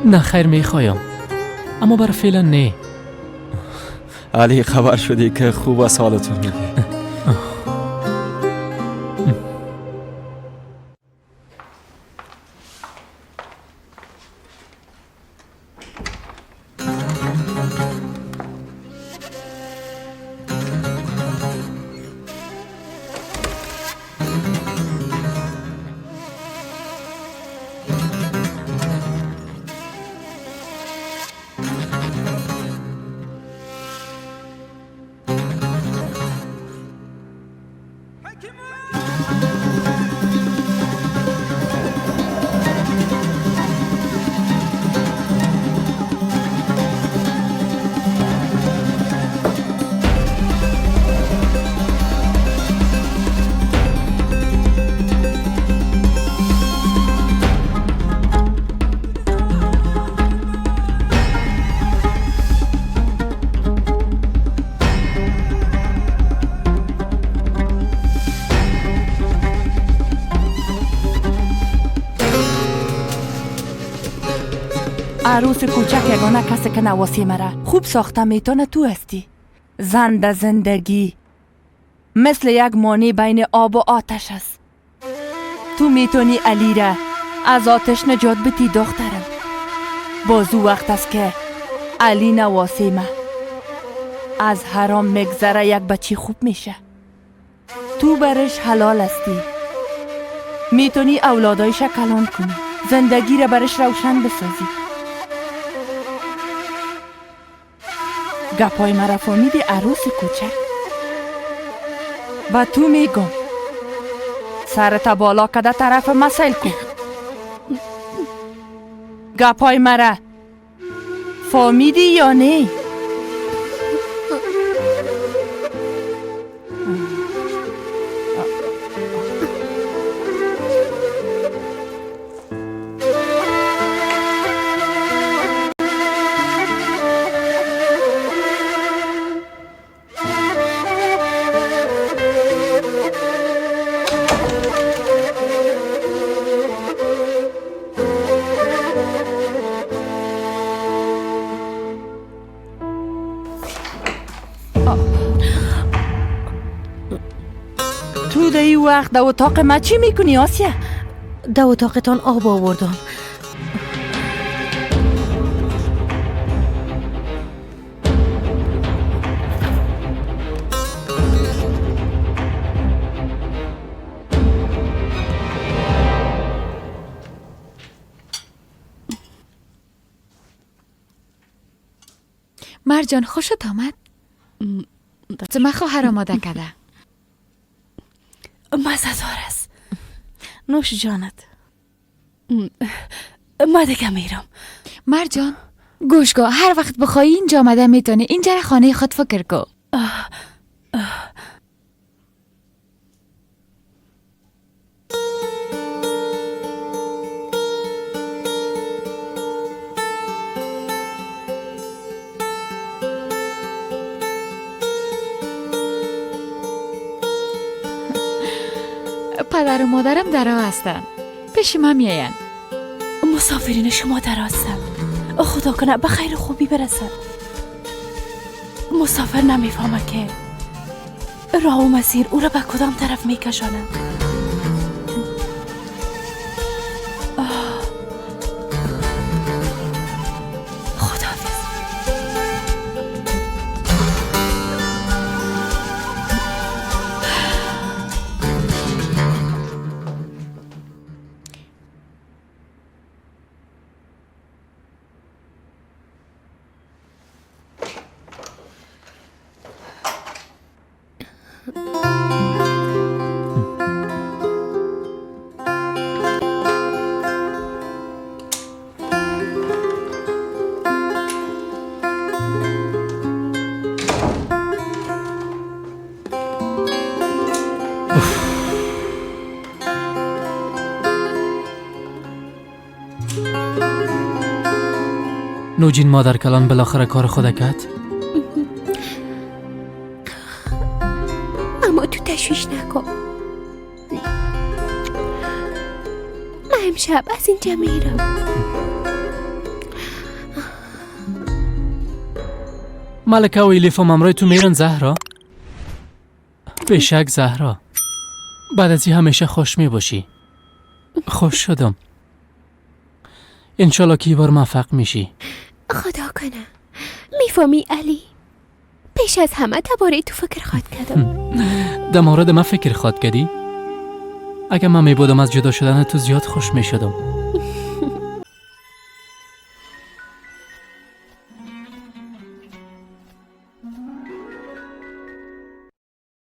نه خیر میخوایم، اما برای فعلا نه. علی خبر شدی که خوب از حالتون میگی. عروس کوچک یگانه کسی که نواسی مرا خوب ساخته میتونه تو هستی. زن زندگی مثل یک مانع بین آب و آتش است. تو میتونی علی را از آتش نجات بتی دخترم. بازو وقت است که علی نواسی ما از حرام میگذره یک بچه خوب میشه. تو برش حلال هستی، میتونی اولادایش کلان کنی، زندگی را برش روشن بسازی. گپای مرا فهمیدی عروس کوچک؟ و تو میگم سرت بالا کده طرف مسائل کن. گپای مرا فهمیدی یا نه؟ وقت در اتاق ما چی میکنی آسیا؟ در اتاقتان آب آوردم. مرجان خوشت آمد؟ من خواهر آماده کرده. مزه‌دار است. نوش جانت. ما دیگه میرم. مرجان گوش کن، هر وقت بخوایی اینجا آمده میتونی. اینجا را خانه خود فکر کن. پدر و مادرم در راه هستن، پیش من میاین. مسافرین شما در هستن، خدا کنه به خیر خوبی برسن. مسافر نمیفهمه که راه و مسیر او را به کدام طرف میکشانه. خداحافظ. نوجین مادر کلان بالاخره کار خود کرد. اما تو تشویش نکن، من امشب از اینجا میرم. ملکه و ایلیف هم همراه تو میرن زهرا؟ بشک زهرا، بعد از این همیشه خوش میباشی. خوش شدم. انشالله که بار موفق میشی. خدا کنه. میفهمی علی، پیش از همه درباره تو فکر خواد کردم. در مورد من فکر خواد کردی؟ اگه من میبودم از جدا شدن تو زیاد خوش میشدم.